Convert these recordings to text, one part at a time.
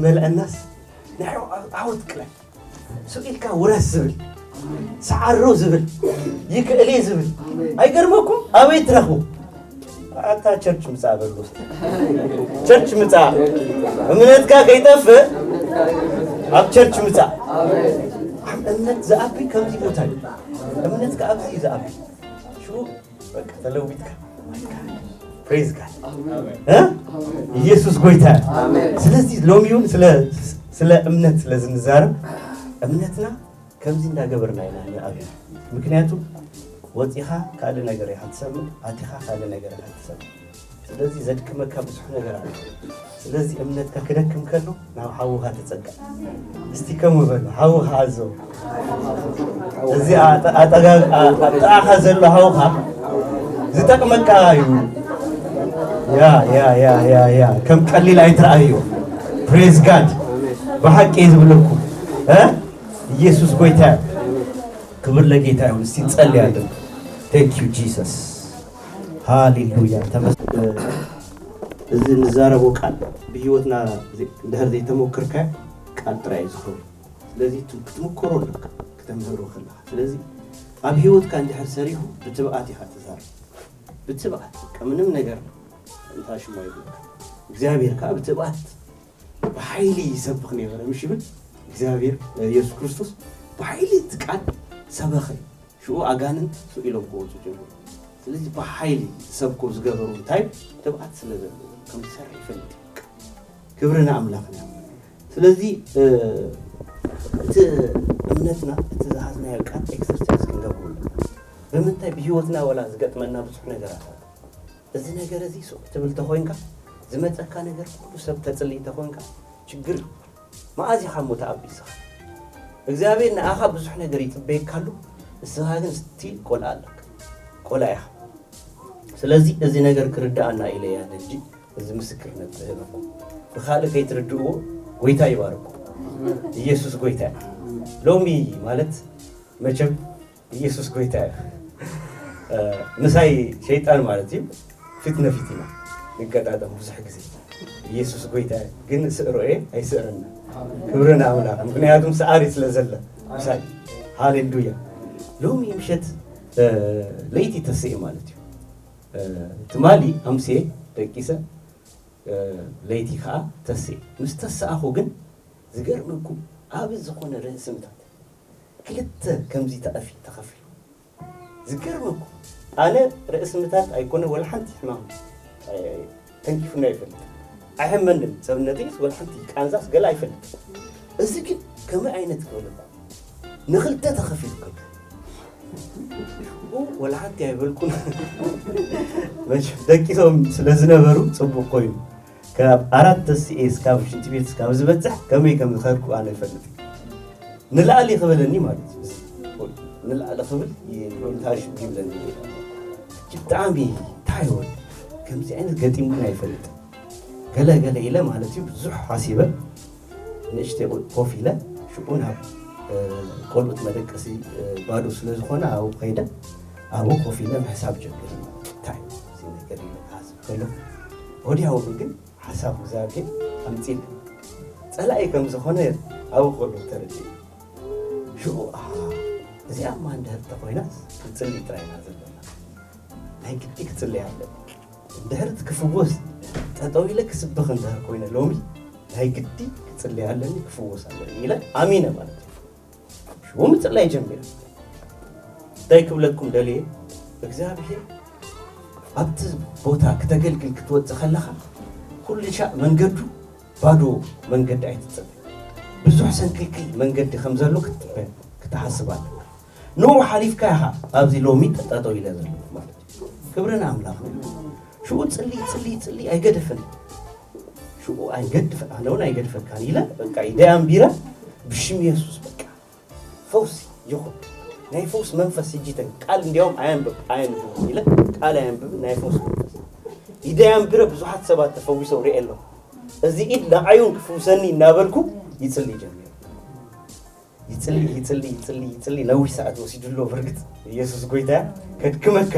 በልዐናስ ናይ ዓወት ቅላይ ስቕ ኢልካ ውረስ ዝብል፣ ሰዓሮ ዝብል፣ ይክእሌ ዝብል ኣይገርመኩም? ኣበይ ትረኽቡ? ኣታ ቸርች ምጻእ በሉ እስቲ። ቸርች ምጻእ፣ እምነትካ ከይጠፍእ ኣብ ቸርች ምጻእ። እምነት ዝኣቢ ከምዚ ቦታ እዩ። እምነትካ ኣብዚ እዩ ዝኣቢ። ሽኡ በቃ ተለዊጥካ። ፕሬዝ ጋድ። ኢየሱስ ጎይታ። ስለዚህ ሎሚውን ስለ እምነት ስለ ዝንዛረብ እምነትና ከምዚ እንዳገበርና ኢና ንኣብያ። ምክንያቱ ወፂኻ ካልእ ነገር ኢኻ ትሰምዕ፣ ኣቲኻ ካልእ ነገር ኢኻ ትሰምዕ። ስለዚ ዘድክመካ ብዙሕ ነገር ኣሎ። ስለዚ እምነትካ ክደክም ከሎ ናብ ሓውኻ ተጸጋ። እስቲ ከምኡ በሉ፣ ሓውኻ ኣዞ። እዚ ኣጠ- ኣጠጋ- ኣ- ኣጠቓኻ ዘሎ ሓውኻ ዝጠቅመካ እዩ። ያ ያ ያ ያ ያ ከም ቀሊል ኣይትረኣዮ። ፕሬዝ ጋድ። ብሓቂ ዝብለኩም እ ኢየሱስ ጎይታ እዩ። ክብር ለጌታ ይሁን። እስቲ እንጸልያለን። Thank you Jesus። ሃሌሉያ ተመስገን። እዚ ንዛረቦ ቃል ብህይወትና እንድሕር ዘይተሞክርካ ቃል ጥራይ እዩ ዝኸውን። ስለዚ ክትምክሮ ኣለካ ክተምህሮ ከለካ። ስለዚ ኣብ ህይወትካ እንድሕር ሰሪሑ ብትብኣት ኢኻ ትዛረብ። ብትብኣት ከምንም ነገር እንታሽሞ ይብልካ። እግዚኣብሔር ከዓ ብትብኣት ብሓይሊ ይሰብኽ ነበረ ምሽ ይብል እግዚኣብሔር። የሱስ ክርስቶስ ብሓይሊ እቲ ቃል ሰበኸ። ሽኡ ኣጋንንት ስኢሎም ክወፁ ጀምሩ። ስለዚ ብሓይሊ ዝሰብኮ ዝገበሩ እንታይ ትብኣት ስለ ዘለዎ ከም ዝሰርሕ ይፈልጥ። ክብሪ ንኣምላኽና። ስለዚ እቲ እምነትና እቲ ዝሃዝናዮ ቃል ኤክሰርሳይዝ ክንገብሩ ኣለና። ብምንታይ ብህይወትና ወላ ዝገጥመና ብዙሕ ነገራት ኣሎ። እዚ ነገር እዚ ሱቕ ትብል ተኾይንካ ዝመፀካ ነገር ኩሉ ሰብ ተፅልይ ተኾይንካ ችግር እዩ። መኣዝ ኢኻ እሞ ተኣቢስኻ እግዚኣብሔር ንኣኻ ብዙሕ ነገር ይፅበየካ ኣሎ። ንስኻ ግን ስቲል ቆልዓ ኣለካ። ቆልዓ ኢኻ። ስለዚ እዚ ነገር ክርዳኣና ኢለ እያ ነጂ እዚ ምስክርነት ዝህበኩም። ብኻልእ ከይትርድእዎ ጎይታ ይባርኩም። ኢየሱስ ጎይታ እዩ። ሎሚ ማለት መቸም ኢየሱስ ጎይታ እዩ። ምሳይ ሸይጣን ማለት እዩ። ፊት ነፊት ኢና ንገጣጠም ብዙሕ ግዜ። ኢየሱስ ጎይታ እዩ ግን ስእሮ እየ ኣይስእረና። ክብሪ ንኣምላኽ ምክንያቱም ሰኣሪ ስለ ዘለ ምሳይ። ሃሌሉያ። ሎሚ ምሸት ለይቲ ተስእ ማለት እዩ። ትማሊ ኣምሴ ደቂሰ ለይቲ ከዓ ተስእ ምስ ተሰኣኹ ግን ዝገርመኩም ኣብ ዝኾነ ርእሲ ምታት ክልተ ከምዚ ተኣፊ ተኸፊሉ። ዝገርመኩም ኣነ ርእሲ ምታት ኣይኮነ ወላ ሓንቲ ሕማም ተንኪፉና ይፈልጥ። ኣይሕመንን ሰብነተይስ ወላ ሓንቲ ቃንዛስ ገለ ኣይፈልጥ። እዚ ግን ከመይ ዓይነት ክበለኩም ንኽልተ ተኸፊሉ ከሎ ወላ ሓንቲ ኣይበልኩን። መቸም ደቂሶም ስለ ዝነበሩ ፅቡቅ ኮይኑ ካብ ኣራት ተስኤ እስካብ ሽንቲ ቤት እስካብ ዝበፅሕ ከመይ ከም ዝኸድኩ ኣነ ይፈልጥ። ንላዕሊ ክበለኒ ማለት እዩ። ንላዕሊ ክብል ይንታሽ ይብለኒ። ብጣዕሚ እንታይ ይሆን ከምዚ ዓይነት ገጢሙና ይፈልጥ። ገለ ገለ ኢለ ማለት እዩ ብዙሕ ሓሲበ ንእሽተይ ኮፍ ኢለ ሽቁ ናብ ቆልኡት መደቀሲ ባዶ ስለ ዝኾነ ኣብኡ ከይደ ኣብኡ ኮፍ ኢለ ምሕሳብ ጀሚረ። እንታይ እዚ ነገር ኢለ ክሓስብ ከለኹ ወዲያውኑ ግን ሓሳብ እግዚኣብሔር ኣምፂል ጸላኢ ከም ዝኾነ ኣብ ከሎ ተረዲእ። ሽኡ ኣሃ እዚኣ እማ እንድሕር ተኮይናስ ክንፅሊ ጥራይና ዘለና ናይ ግዲ ክፅለይ ኣለኒ። እንድሕር ክፍወስ ጠጠው ኢለ ክስብኽ እንድሕር ኮይነ ሎሚ ናይ ግዲ ክፅለይ ኣለኒ ክፍወስ ኣለኒ ኢለ ኣሚነ ማለት እዩ። ሽኡ ምፅላይ ጀሚረ። እንታይ ክብለኩም ደልየ እግዚኣብሔር ኣብቲ ቦታ ክተገልግል ክትወፅእ ከለኻ ኩሉ ሻዕ መንገዱ ባዶ መንገዲ ኣይትፅበ። ብዙሕ ሰንክልክል መንገዲ ከም ዘሎ ክትፅበ ክትሓስብ ኣለካ። ንኡ ሓሊፍካ ኢኻ ኣብዚ ሎሚ ጠጠው ኢለ ዘሎ ማለት እዩ። ክብሪ ንኣምላኽ። ሽኡ ፅሊ ፅሊ ፅሊ ኣይገደፈን። ሽኡ ኣይገድፈ ኣነ እውን ኣይገድፈካን ኢለ በቃ ኢደይ ኣንቢረ ብሽም የሱስ በቃ ፈውሲ ይኹን ናይ ፈውስ መንፈስ ሕጂ ተን ቃል እንዲያውም ኣየንብብ ኣየንብብ ኢለ ቃል ኣየንብብ ናይ ፈውስ መንፈስ ኢደይ ኣንቢረ ብዙሓት ሰባት ተፈዊሶም ሪኤ ኣለኹ። እዚ ኢድ ንዓዩን ክፍውሰኒ እናበልኩ ይፅሊ ጀሚሩ። ይፅሊ ይፅሊ ይፅሊ ይፅሊ ነዊሕ ሰዓት ወሲዱሎ። ብርግፅ ኢየሱስ ጎይታ ከድክመካ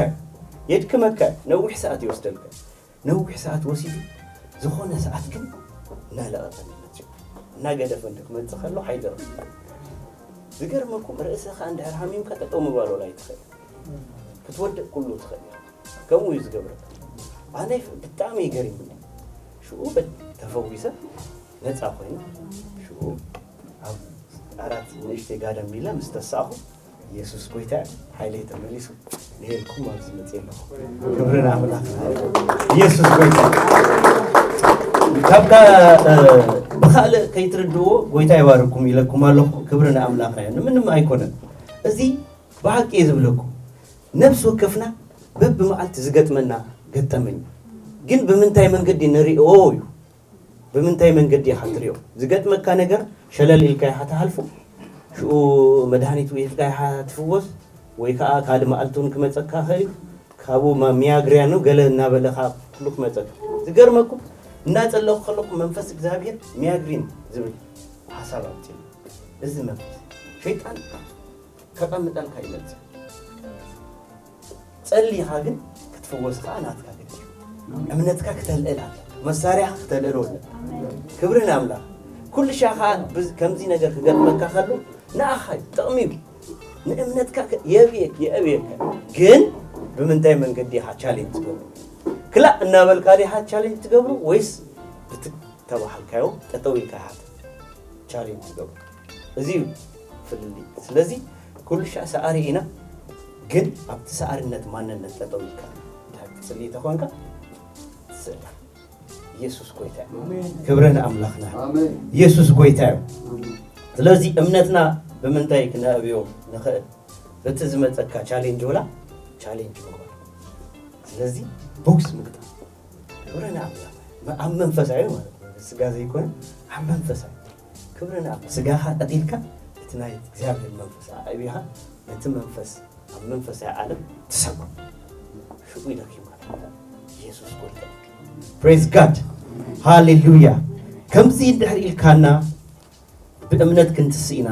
የድክመካ ነዊሕ ሰዓት ይወስደልካ። ነዊሕ ሰዓት ወሲዱ ዝኾነ ሰዓት ግን እናለቐቐኒ መፅኡ። እናገደፈኒ ክመጽእ ከሎ ሓይደረፍ። ዝገርመኩም፣ ርእስኻ እንድሕር ሃሚምካ ጠጠው ምባል ወላ ኣይትኽእል። ክትወድቅ ኩሉ ትኽእል ኢኻ። ከምኡ እዩ ዝገብረካ። ኣነ ብጣዕሚ ይገርምኒ። ሽኡ በ-፣ ተፈዊሰ ነፃ ኮይነ፣ ሽኡ ኣብ ዓራት ንእሽተይ ጋደም ኢለ ምስ ተሳእኹ፣ ኢየሱስ ጎይታ እዩ፣ ሓይለይ ተመሊሱ፣ ንሄልኩም ኣብዚ መፅእ ኣለኹ። ክብሪ ንኣምላኽ። ኢየሱስ ጎይታ እዩ። ካብ ካ-፣ እ፣ ብኻልእ ከይትርድእዎ ጎይታ ይባርኩም ኢለኩም ኣለኹ። ክብሪ ንኣምላኽና እዩ። ንምንም ኣይኮነን። እዚ ብሓቂ እየ ዝብለኩም። ነፍሲ ወከፍና በብመዓልቲ ዝገጥመና ገጠመኝ። ግን ብምንታይ መንገዲ ንሪኦ እዩ። ብምንታይ መንገዲ ኢኻ ትሪኦ? ዝገጥመካ ነገር ሸለል ኢልካ ኢኻ ትሓልፎ። ሽኡ መድሃኒት ውሂብካ ኢኻ ትፍወስ፣ ወይ ከዓ ካልእ መዓልቲ እውን ክመጸካ ይኽእል እዩ። ካብኡ ማ-፣ ሚያግሪያኖ ገለ እናበለኻ ኩሉ ክመጸካ። ዝገርመኩም፣ እናጸለኹ ከለኹ መንፈስ እግዚኣብሔር ሚያግሪን ዝብል ሓሳብ ኣምጺኡ። እዚ መንፈስ ሸይጣን ከቐምጠልካ ይመጽእ። ጸሊኻ ግን ክትፍወስ ከኣ ናትካ ግድን እዩ። እምነትካ ክተልዕል ኣለካ። መሳርያኻ ክተልዕሎ ኣለካ። ክብሪ ንኣምላኽ። ኩሉ ሻኻ ብዝ-፣ ከምዚ ነገር ክገጥመካ ከሎ ንኣኻ እዩ፣ ጥቕሚ እዩ። ንእምነትካ ከ-፣ የብየክ-፣ የእብየካ። ግን ብምንታይ መንገዲ ኢኻ ቻሌንጅ ትገብሮ? ክላእ እናበልካ ዲኻ ቻሌንጅ ትገብሮ ወይስ ብቲ ተባሃልካዮ ጠጠው ኢልካ ኢኻ ቻሌንጅ ትገብሮ? እዚ እዩ ፍልልይ። ስለዚ ኩሉ ሻዕ ሰኣሪ ኢና፣ ግን ኣብቲ ሰኣርነት ማንነት ጠጠው ኢልካ እንድሕር ትጽሊ ተኾንካ ትስእላ። ኢየሱስ ጎይታ እዩ። ኣሜን። ክብሪ ንኣምላኽና። ኣሜን። ኢየሱስ ጎይታ እዩ። ኣሜን። ስለዚ እምነትና ብምንታይ ክነዕብዮ ንኽእል? በቲ ዝመጸካ ቻሌንጅ ወላ ቻሌንጅ ምግባር። ስለዚ ቦክስ ምግጣም። ክብሪ ንኣምላኽ። መ-፣ ኣብ መንፈሳዊ ማለት ነው። ስጋ ዘይኮነ ኣብ መንፈሳዊ። ክብሪ ንኣምላኽ። ስጋኻ ቀቲልካ እቲ ናይ እግዚኣብሔር መንፈስ ኣዕቢኻ ነቲ መንፈስ ኣብ መንፈሳዊ ዓለም ትሰብሮ። ሽኡ ይደኪም ማለት ነው። ኢየሱስ ጎይታ። ፕሬዝ ጋድ። ሃሌሉያ። ከምዚ እንድሕር ኢልካና ብእምነት ክንትስእ ኢና።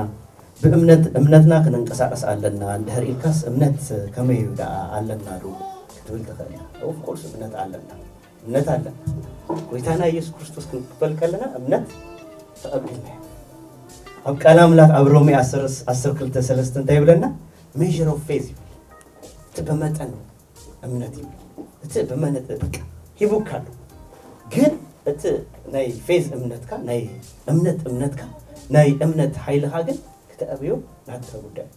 ብእምነት፣ እምነትና ክነንቀሳቀስ ኣለና። እንድሕር ኢልካስ እምነት ከመይ እዩ ደኣ ኣለና ዶ ክትብል ትኽእል ኢኻ። ኦፍ ኮርስ እምነት ኣለና። እምነት ኣለና። ጎይታና ኢየሱስ ክርስቶስ ክንቅበል ከለና እምነት ተቐቢልና ኢና። ኣብ ቃል ኣምላኽ ኣብ ሮሜ ዓሰርተ፣ ዓሰርተ ክልተ ሰለስተ እንታይ ይብለና? ሜዥር ኦፍ ፌዝ ይብል። እቲ ብመጠን እምነት እዩ። እቲ ብመነጥ በቃ ሂቡካ ኣሎ። ግን እቲ ናይ ፌዝ እምነትካ፣ ናይ እምነት እምነትካ፣ ናይ እምነት ሓይልኻ ግን ክተዕብዮ ናትካ ጉዳይ።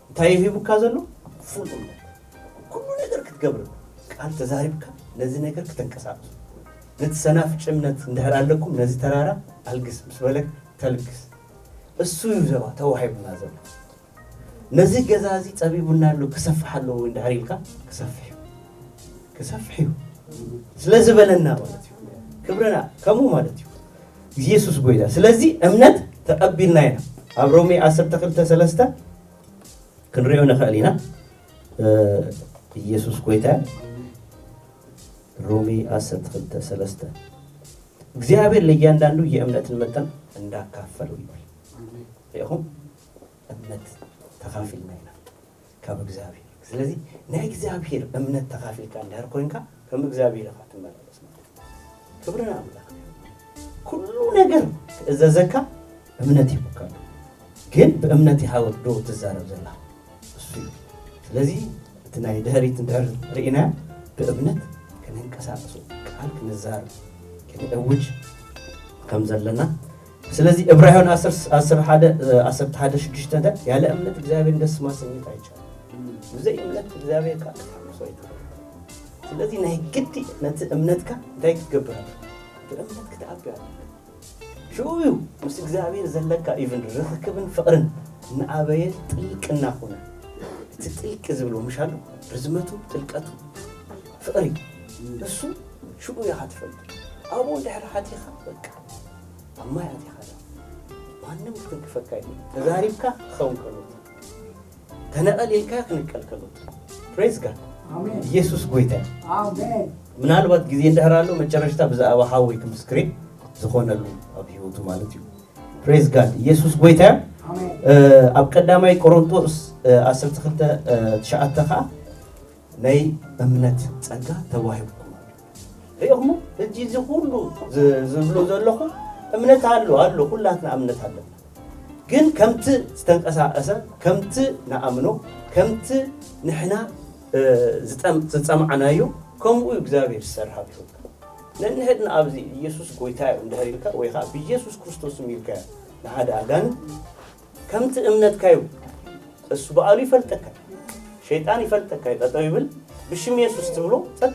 እንታይ እዩ ሂቡካ ዘሎ? ፉል እምነት። ኩሉ ነገር ክትገብር፣ ቃል ተዛሪብካ ነዚ ነገር ክተንቀሳቅሱ። ነቲ ሰናፍጭ እምነት እንድሕር ኣለኩም፣ ነዚ ተራራ ኣልግስ ምስ በለክ ተልግስ። እሱ እዩ ዘባ ተዋሂቡና ዘሎ። ነዚ ገዛ እዚ ጸቢቡና ኣሎ፣ ክሰፍሕ ኣለዎ እንድሕር ኢልካ፣ ክሰፍሕ እዩ። ክሰፍሕ እዩ። ስለ ዝበለና ማለት እዩ። ክብርና ከምኡ ማለት እዩ። ኢየሱስ ጎይታ። ስለዚ እምነት ተቐቢልና ኢና። ኣብ ሮሜ ዓሰርተ ክልተ ሰለስተ ክንሪኦ ንኽእል ኢና። እ፣ ኢየሱስ ጎይታ። ሮሜ ዓሰርተ ክልተ ሰለስተ፣ "እግዚኣብሔር ለእያንዳንዱ የእምነትን መጠን እንዳካፈለው" ይብል። ሪኢኹም? እምነት ተኻፊልና ኢና ካብ እግዚኣብሔር። ስለዚ ናይ እግዚኣብሔር እምነት ተኻፊልካ እንድሕር ኮይንካ፣ ከም እግዚኣብሔር ኢኻ ትመላለስ ማለት እዩ። ክብሪ ንኣምላኽ። ኩሉ ነገር ክእዘዘካ እምነት ሂቡካ ኣሎ። ግን ብእምነት ኢኻ ዶ ትዛረብ ዘላ? እሱ እዩ። ስለዚ እቲ ናይ ድሕሪት እንድሕር ርኢና፣ ብእምነት ክንንቀሳቀሱ፣ ቃል ክንዛረብ፣ ክንእውጅ ከም ዘለና። ስለዚ ዕብራውያን ዓሰርተ፣ ዓሰርተ ሓደ፣ ዓሰርተ ሓደ ሽዱሽተ እንታይ? "ያለ እምነት እግዚአብሔርን ደስ ማሰኘት አይቻልም።" ብዘይ እምነት እግዚኣብሔር ከዓ ክትሓምሶ ኣይትኽእል። ስለዚ ናይ ግዲ ነቲ እምነትካ እንታይ ክትገብር ኣለካ? ብእምነት ክትኣቢ ኣለካ። ሽኡ እዩ ምስ እግዚኣብሔር ዘለካ ኢቭን ርኽክብን ፍቕርን እናኣበየ ጥልቅ እናኾነ፣ እቲ ጥልቅ ዝብሎ ምሽ ኣሎ፣ ርዝመቱ፣ ጥልቀቱ፣ ፍቕሪ፣ እሱ ሽኡ ኢኻ ትፈልጦ። ኣብኡ እንድሕር ሓቲኻ፣ በቃ፣ ኣብ ማይ ኣቲኻ ዶ? ማንም ክትንክፈካ የለን። ተዛሪብካ ክኸውን ከሎ፣ ተነቐል ኢልካ ክንቀል ከሎ። ፕሬዝ ጋድ። ኣሜን። ኢየሱስ ጎይታ እዩ። ኣሜን። ምናልባት ግዜ እንድሕር ኣሎ፣ መጨረሽታ ብዛዕባ ሓወይ ክምስክሬ ዝኾነሉ ኣብ ህይወቱ ማለት እዩ። ፕሬዝ ጋድ። ኢየሱስ ጎይታ እዩ። ኣሜን። እ፣ ኣብ ቀዳማይ ቆሮንቶስ፣ እ፣ ዓሰርተ ክልተ፣ እ፣ ትሽዓተ ኸዓ ናይ እምነት ጸጋ ተዋሂብኩም ኣሎ። ሪኢኹሞ? ሕጂ እዚ ኩሉ ዝ-፣ ዝብሎ ዘለኹ እምነት ኣሎ ኣሎ ኩላትና እምነት ኣለና። ግን ከምቲ ዝተንቀሳቀሰ ከምቲ ንኣምኖ ከምቲ ንሕና ዝጠም- ዝጸማዕናዮ ከምኡ እዩ እግዚኣብሔር ዝሰርሕ ኣብ ህይወትካ። ነንሕድና ኣብዚ ኢየሱስ ጎይታ እዩ እንድሕር ኢልካ ወይ ከዓ ብኢየሱስ ክርስቶስ ስም ኢልካ ንሓደ ኣጋንንት ከምቲ እምነትካ እዩ። እሱ በዓሉ ይፈልጠካ፣ ሸይጣን ይፈልጠካ እዩ። ጠጠው ይብል ብሽም ኢየሱስ ትብሎ ጸጥ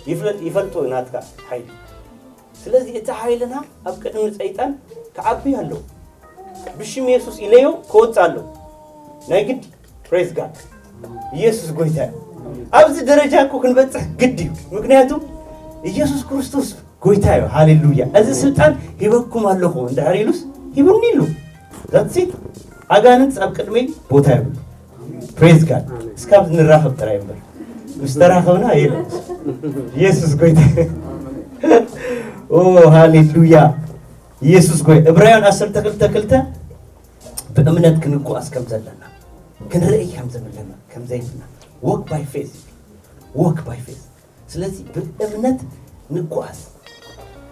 ይፍለ- ይፈልጦ እዩ ናትካ ሓይሊ። ስለዚ እቲ ሓይልና ኣብ ቅድሚ ሰይጣን ክዓቢ ኣለዎ። ብሽም ኢየሱስ ኢለዮ ክወጽእ ኣለዎ ናይ ግዲ። Praise God። ኢየሱስ ጎይታ እዩ። ኣብዚ ደረጃ እኮ ክንበጽሕ ግድ እዩ። ምክንያቱ ኢየሱስ ክርስቶስ ጎይታ እዩ። ሃሌሉያ። እዚ ስልጣን ሂበኩም ኣለኹ እንድሕር ኢሉስ ሂቡኒ ኢሉ። That's it። ኣጋንንት ኣብ ቅድመይ ቦታ ይብሉ። Praise God። እስካብ ንራኸብ ጥራይ እምበር ምስ ተራኸብና የለ። ኢየሱስ ጎይታ። ኦ ሃሌሉያ። ኢየሱስ ጎይ እብራውያን ዓሰርተ ክልተ ክልተ ብእምነት ክንጓዓዝ ከም ዘለና ክንርኢ ከም ዘብለና ከም ዘይብልና walk by faith walk by faith። ስለዚ ብእምነት ንጓዓዝ።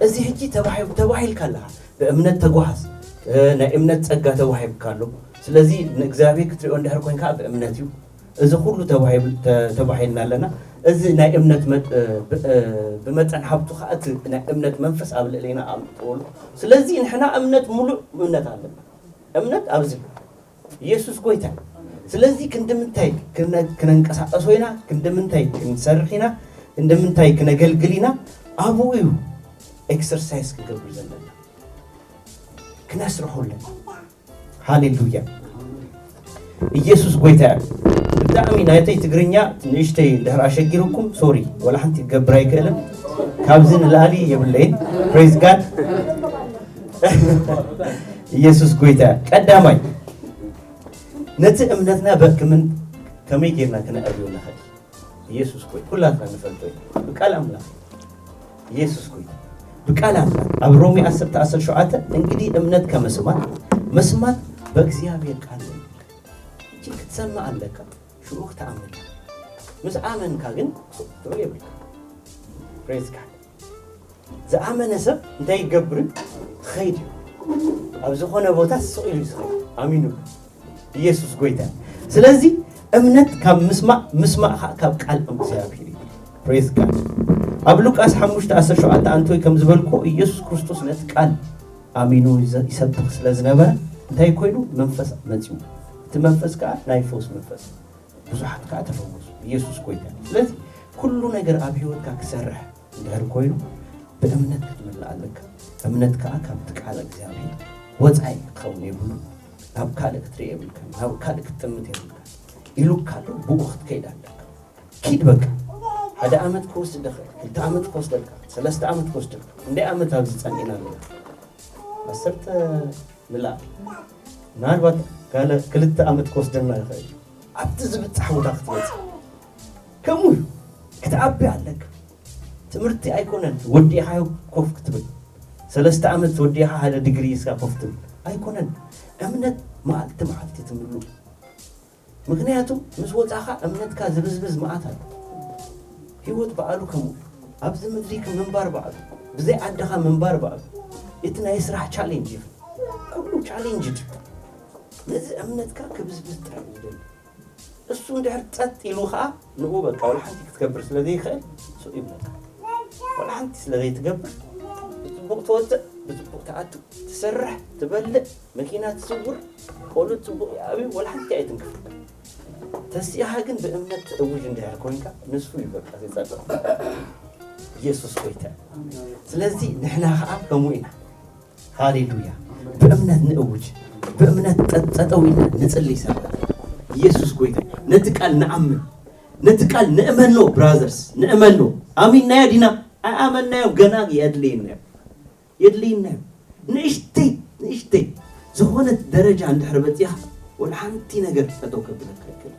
እዚ ሕጂ ተባሂ- ተባሂልካ ኣለኻ ብእምነት ተጓዓዝ። እ፣ ናይ እምነት ጸጋ ተዋሂብካ ኣሎ። ስለዚ ንእግዚኣብሔር ክትሪኦ እንድሕር ኮይንካ ብእምነት እዩ። እዚ ኩሉ ተባሂብ- ተ- ተባሂልና ኣለና። እዚ ናይ እምነት መጥ- እ፣ ብ- እ፣ ብመጠን ሃብቱ ከዓ እቲ ናይ እምነት መንፈስ ኣብ ልዕሌና ኣምጥወሉ። ስለዚ ንሕና እምነት ሙሉእ እምነት ኣለና። እምነት ኣብዚ ኢየሱስ ጎይታ። ስለዚ ክንዲ ምንታይ ክነ- ክነንቀሳቀሶ ኢና፣ ክንዲ ምንታይ ክንሰርሕ ኢና፣ ክንዲ ምንታይ ክነገልግል ኢና፣ ኣብኡ እዩ ኤክሰርሳይዝ ክንገብር ዘለና፣ ክነስርሖ ኣለና። ሃሌሉያ። ኢየሱስ ጎይታ እዩ። ብጣዕሚ ናይተይ ትግርኛ ንእሽተይ እንድሕር ኣሸጊሩኩም ሶሪ፣ ወላ ሓንቲ ክገብር ኣይክእልን። ካብዚ ንላዕሊ የብለይን። Praise God። ኢየሱስ ጎይታ እዩ። ቀዳማይ ነቲ እምነትና በክምን ከመይ ጌርና ክነዕብዮ ንኽእል? ኢየሱስ ጎይ ኩላትና ንፈልጦ እዩ። ብቃል ኣምላኽ ኢየሱስ ጎይ ብቃል ኣምላኽ ኣብ ሮሜ ዓሰርተ ዓሰርተ ሸውዓተ እንግዲህ እምነት ከምስማት መስማት በእግዚኣብሔር ቃል ነው። እቺ ክትሰምዕ ኣለካ ሽዑ ክትኣምን። ምስ ኣመንካ ግን ክትርኢ የብልካ። Praise God። ዝኣመነ ሰብ እንታይ ይገብር? ክኸይድ እዩ። ኣብ ዝኾነ ቦታ ስቕ ኢሉ እዩ ዝኸይድ ኣሚኑ። ኢየሱስ ጎይታ። ስለዚ እምነት ካብ ምስማዕ ምስማዕ ከዓ ካብ ቃል እግዚኣብሔር እዩ። Praise God። ኣብ ሉቃስ ሓሙሽተ ዓሰርተ ሸውዓተ ኣንቶይ ከም ዝበልኩ ኢየሱስ ክርስቶስ ነቲ ቃል ኣሚኑ ይዘ- ይሰብኽ ስለ ዝነበረ እንታይ ኮይኑ መንፈስ መፅኡ። እቲ መንፈስ ከዓ ናይ ፈውስ መንፈስ ብዙሓት ከዓ ተፈወሱ። ኢየሱስ ጎይታ። ስለዚ ኩሉ ነገር ኣብ ህይወትካ ክሰርሕ እንድሕር ኮይኑ ብእምነት ክትምልእ ኣለካ። እምነት ከዓ ካብቲ ቃል እግዚኣብሔር ወፃኢ ክኸውን የብሉ። ናብ ካልእ ክትርኢ የብልካ፣ ናብ ካልእ ክትጥምት የብልካ። ኢሉካ ኣሎ ብኡ ክትከይድ ኣለካ። ኪድ በቃ። ሓደ ዓመት ክወስድ ይኽእል፣ ክልተ ዓመት ክወስደልካ፣ ሰለስተ ዓመት ክወስደልካ። እንደ ዓመት ኣብዚ ጸኒዕና ኣለና። ዓሰርተ ንላዕሊ ምናልባት ጋለ ክልተ ዓመት ክወስደልና ይኽእል እዩ። ኣብቲ ዝብጻሕ ቦታ ክትበጽሕ ከምኡ እዩ። ክትዓቢ ኣለካ። ትምህርቲ ኣይኮነን ወዲእኻዮ ኮፍ ክትብል፣ ሰለስተ ዓመት ወዲእኻ ሓደ ዲግሪ እስካ ኮፍ ትብል ኣይኮነን። እምነት መዓልቲ መዓልቲ ትምሉ። ምክንያቱ ምስ ወጻኻ እምነትካ ዝብዝብዝ መዓት ኣሎ። ህይወት በዓሉ ከምኡ። ኣብዚ ምድሪ ምንባር በዓሉ፣ ብዘይ ዓድኻ ምንባር በዓሉ። እቲ ናይ ስራሕ ቻሌንጅ እዩ። ኩሉ ቻሌንጅ እዩ። ነዚ እምነትካ ክብዝብዝ ጥራይ እዩ ዝደሊ። እሱ እንድሕር ጸጥ ኢሉ ኸኣ ንኡ በቃ ወላ ሓንቲ ክትገብር ስለ ዘይኽእል ሱቕ ይብለካ። ወላ ሓንቲ ስለ ዘይትገብር ብጽቡቕ ትወጽእ፣ ብጽቡቕ ትኣቱ፣ ትሰርሕ፣ ትበልዕ፣ መኪና ትስውር፣ ቆልዑ ጽቡቕ ይኣብዩ፣ ወላ ሓንቲ ኣይትንክፍ። ተሲእኻ ግን ብእምነት ትእውጅ እንድሕር ኮይንካ ንሱ እዩ በቃ ዝጸብቕ። ኢየሱስ ጎይታ። ስለዚ ንሕና ኸኣ ከምኡ ኢና። ሃሌሉያ። ብእምነት ንእውጅ፣ ብእምነት ጠ- ጠጠው ኢልና ንጽልይ ሰባት። ኢየሱስ ጎይታ። ነቲ ቃል ንኣምን፣ ነቲ ቃል ንእመኖ ብራዘርስ፣ ንእመኖ። ኣሚንናዮ ዲና? ኣይኣመንናዮም፣ ገና የድልየናዮ። የድልየናዮ። ንእሽተይ ንእሽተይ ዝኾነት ደረጃ እንድሕር በጺኻ ወላ ሓንቲ ነገር ጠጠው ከብለካ ኣይክእልን።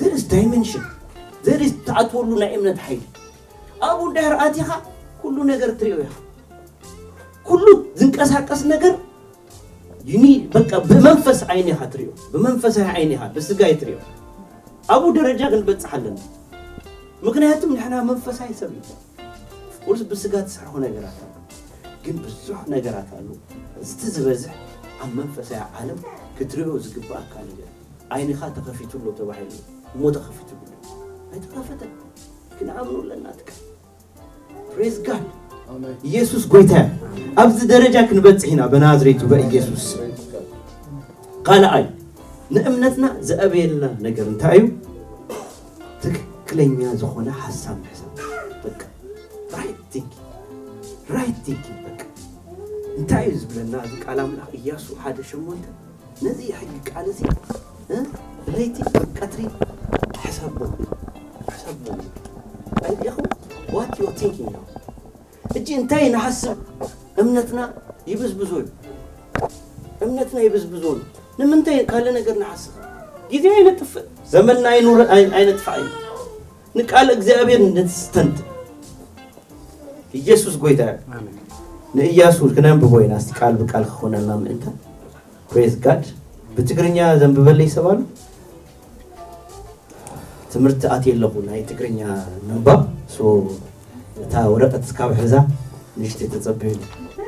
There is dimension. There is ትኣትወሉ ናይ እምነት ሓይሊ። ኣብኡ እንድሕር ኣቲኻ ኩሉ ነገር ትሪኦ ኢኻ። ኩሉ ዝንቀሳቀስ ነገር ይኒ በቃ ብመንፈስ ዓይኒ ኢኻ ትሪኦ፣ ብመንፈሳዊ ዓይኒ ኢኻ፣ ብስጋ ኣይትሪኦ። ኣብኡ ደረጃ ክንበጽሕ ኣለና። ምክንያቱም ንሕና መንፈሳዊ ሰብ እዩ። ቁርስ ብስጋ ትሰርሖ ነገራት ኣሎ። ግን ብዙሕ ነገራት ኣሎ። እቲ ዝበዝሕ ኣብ መንፈሳዊ ዓለም ክትሪኦ ዝግባኣካ ነገር፣ ዓይንኻ ተኸፊቱ ኣሎ ተባሂሉ እሞ ተኸፊቱ ኣሎ። ኣይተኸፈተን። ክንኣምኖ ኣለና። ትካ ፕሬዝ ጋድ። ኢየሱስ ጎይታ። ኣብዚ ደረጃ ክንበጽሕ ኢና በናዝሬቱ በኢየሱስ። ካልኣይ፣ ንእምነትና ዘእበየልና ነገር እንታይ እዩ? ትክክለኛ ዝኾነ ሓሳብ ምሕሳብ። በቃ ራይት ቲንኪንግ፣ ራይት ቲንኪንግ። በቃ እንታይ እዩ ዝብለና እዚ ቃል ኣምላኽ? ኢያሱ ሓደ ሸሞንተ፣ ነዚ ሕጊ ቃል እዚ፣ እ፣ ብለይቲ ቀትሪ ሕሰቦ፣ ሕሰቦ። ኣይዲኹም? What you thinking now? እጂ እንታይ ንሓስብ? እምነትና ይብዝብዞ እዩ። እምነትና ይብዝብዞ እዩ። ንምንታይ ካልእ ነገር ንሓስብ? ግዜ ኣይነጥፍእ፣ ዘመንና ኣይኑር፣ ኣይ-፣ ኣይነጥፋእ እዩ። ንቃል እግዚኣብሔር ነስተንት። ኢየሱስ ጎይታ እዩ። ንእያሱ ክነንብቦ ኢና፣ እስቲ ቃል ብቃል ክኾነልና ምእንተ። ፕሬዝ ጋድ። ብትግርኛ ዘንብበለይ ሰብ ኣሎ? ትምህርቲ ኣትየ ኣለኹ ናይ ትግርኛ ምንባብ። ሶ እታ ወረቐት እስካብ ሕዛ ንእሽተይ ተጸበዩኒ።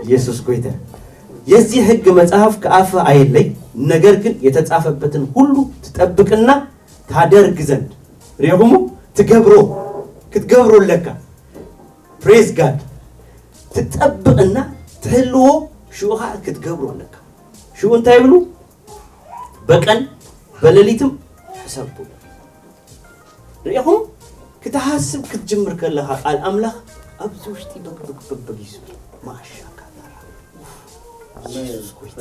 ኢየሱስ ጎይታ። የዚህ ሕግ መጽሐፍ ከአፍህ አይለይ፣ ነገር ግን የተጻፈበትን ሁሉ ትጠብቅና ታደርግ ዘንድ። ሪኹሙ? ትገብሮ፣ ክትገብሮ ኣለካ። ፕሬዝ ጋድ። ትጠብቕና ትህልዎ፣ ሽኡ ኸዓ ክትገብሮ ኣለካ። ሽኡ እንታይ ይብሉ? በቀን በሌሊትም ሕሰብ ትብሉ። ርኢኹም? ክትሓስብ ክትጅምር ከለኻ ቃል ኣምላኽ ኣብዚ ውሽጢ በግበግበግበግ እዩ ዝብል። ማሻካ ኢየሱስ ጎይታ።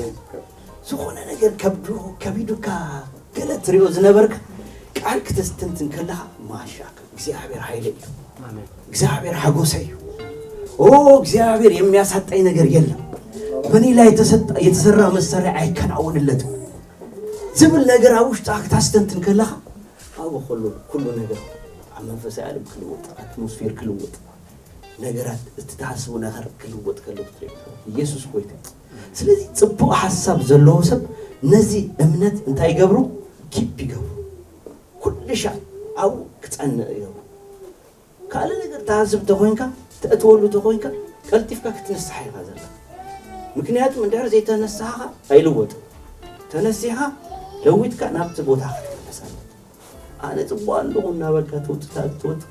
ዝኾነ ነገር ከብዱ ከቢዱካ ገለ ትሪኦ ዝነበርካ ቃል ክተስተንትን ከለኻ ማሻካ እግዚኣብሔር ኃይለ እዩ። ኣሜን። እግዚኣብሔር ሓጎሰ እዩ። ኦ እግዚኣብሔር የሚያሳጣኝ ነገር የለም። በእኔ ላይ የተሰጣ-፣ የተሰራ መሳሪያ አይከናወንለትም ዝብል ነገር ኣብ ውሽጣ ክታስተንትን ከለኻ ኣብኡ ኩሉ፣ ኩሉ ነገር ኣብ መንፈሳዊ ዓለም ክልወጥ፣ ኣትሞስፌር ክልወጥ፣ ነገራት እቲ ትሓስቡ ነገር ክልወጥ ከሎ ክትርኢ ኢየሱስ ጎይታ። ስለዚ ጽቡቕ ሓሳብ ዘለዎ ሰብ ነዚ እምነት እንታይ ይገብሩ? ኪፕ ይገብሩ። ኩሉ ሻዕ ኣብኡ ክጸንዕ ይገብሩ። ካልእ ነገር ትሓስብ ተኾይንካ፣ ተእትወሉ ተኾይንካ፣ ቀልጢፍካ ክትንስሓ ኢኻ ዘለካ። ምክንያቱ እንድሕር ዘይተነሳኻ ኣይልወጥን። ተነሲኻ ለዊጥካ ናብቲ ቦታ ክትምለስ ኣለካ። ኣነ ጽቡቕ ኣለኹ እናበልካ ትውጥእ፣ ትውጥእ፣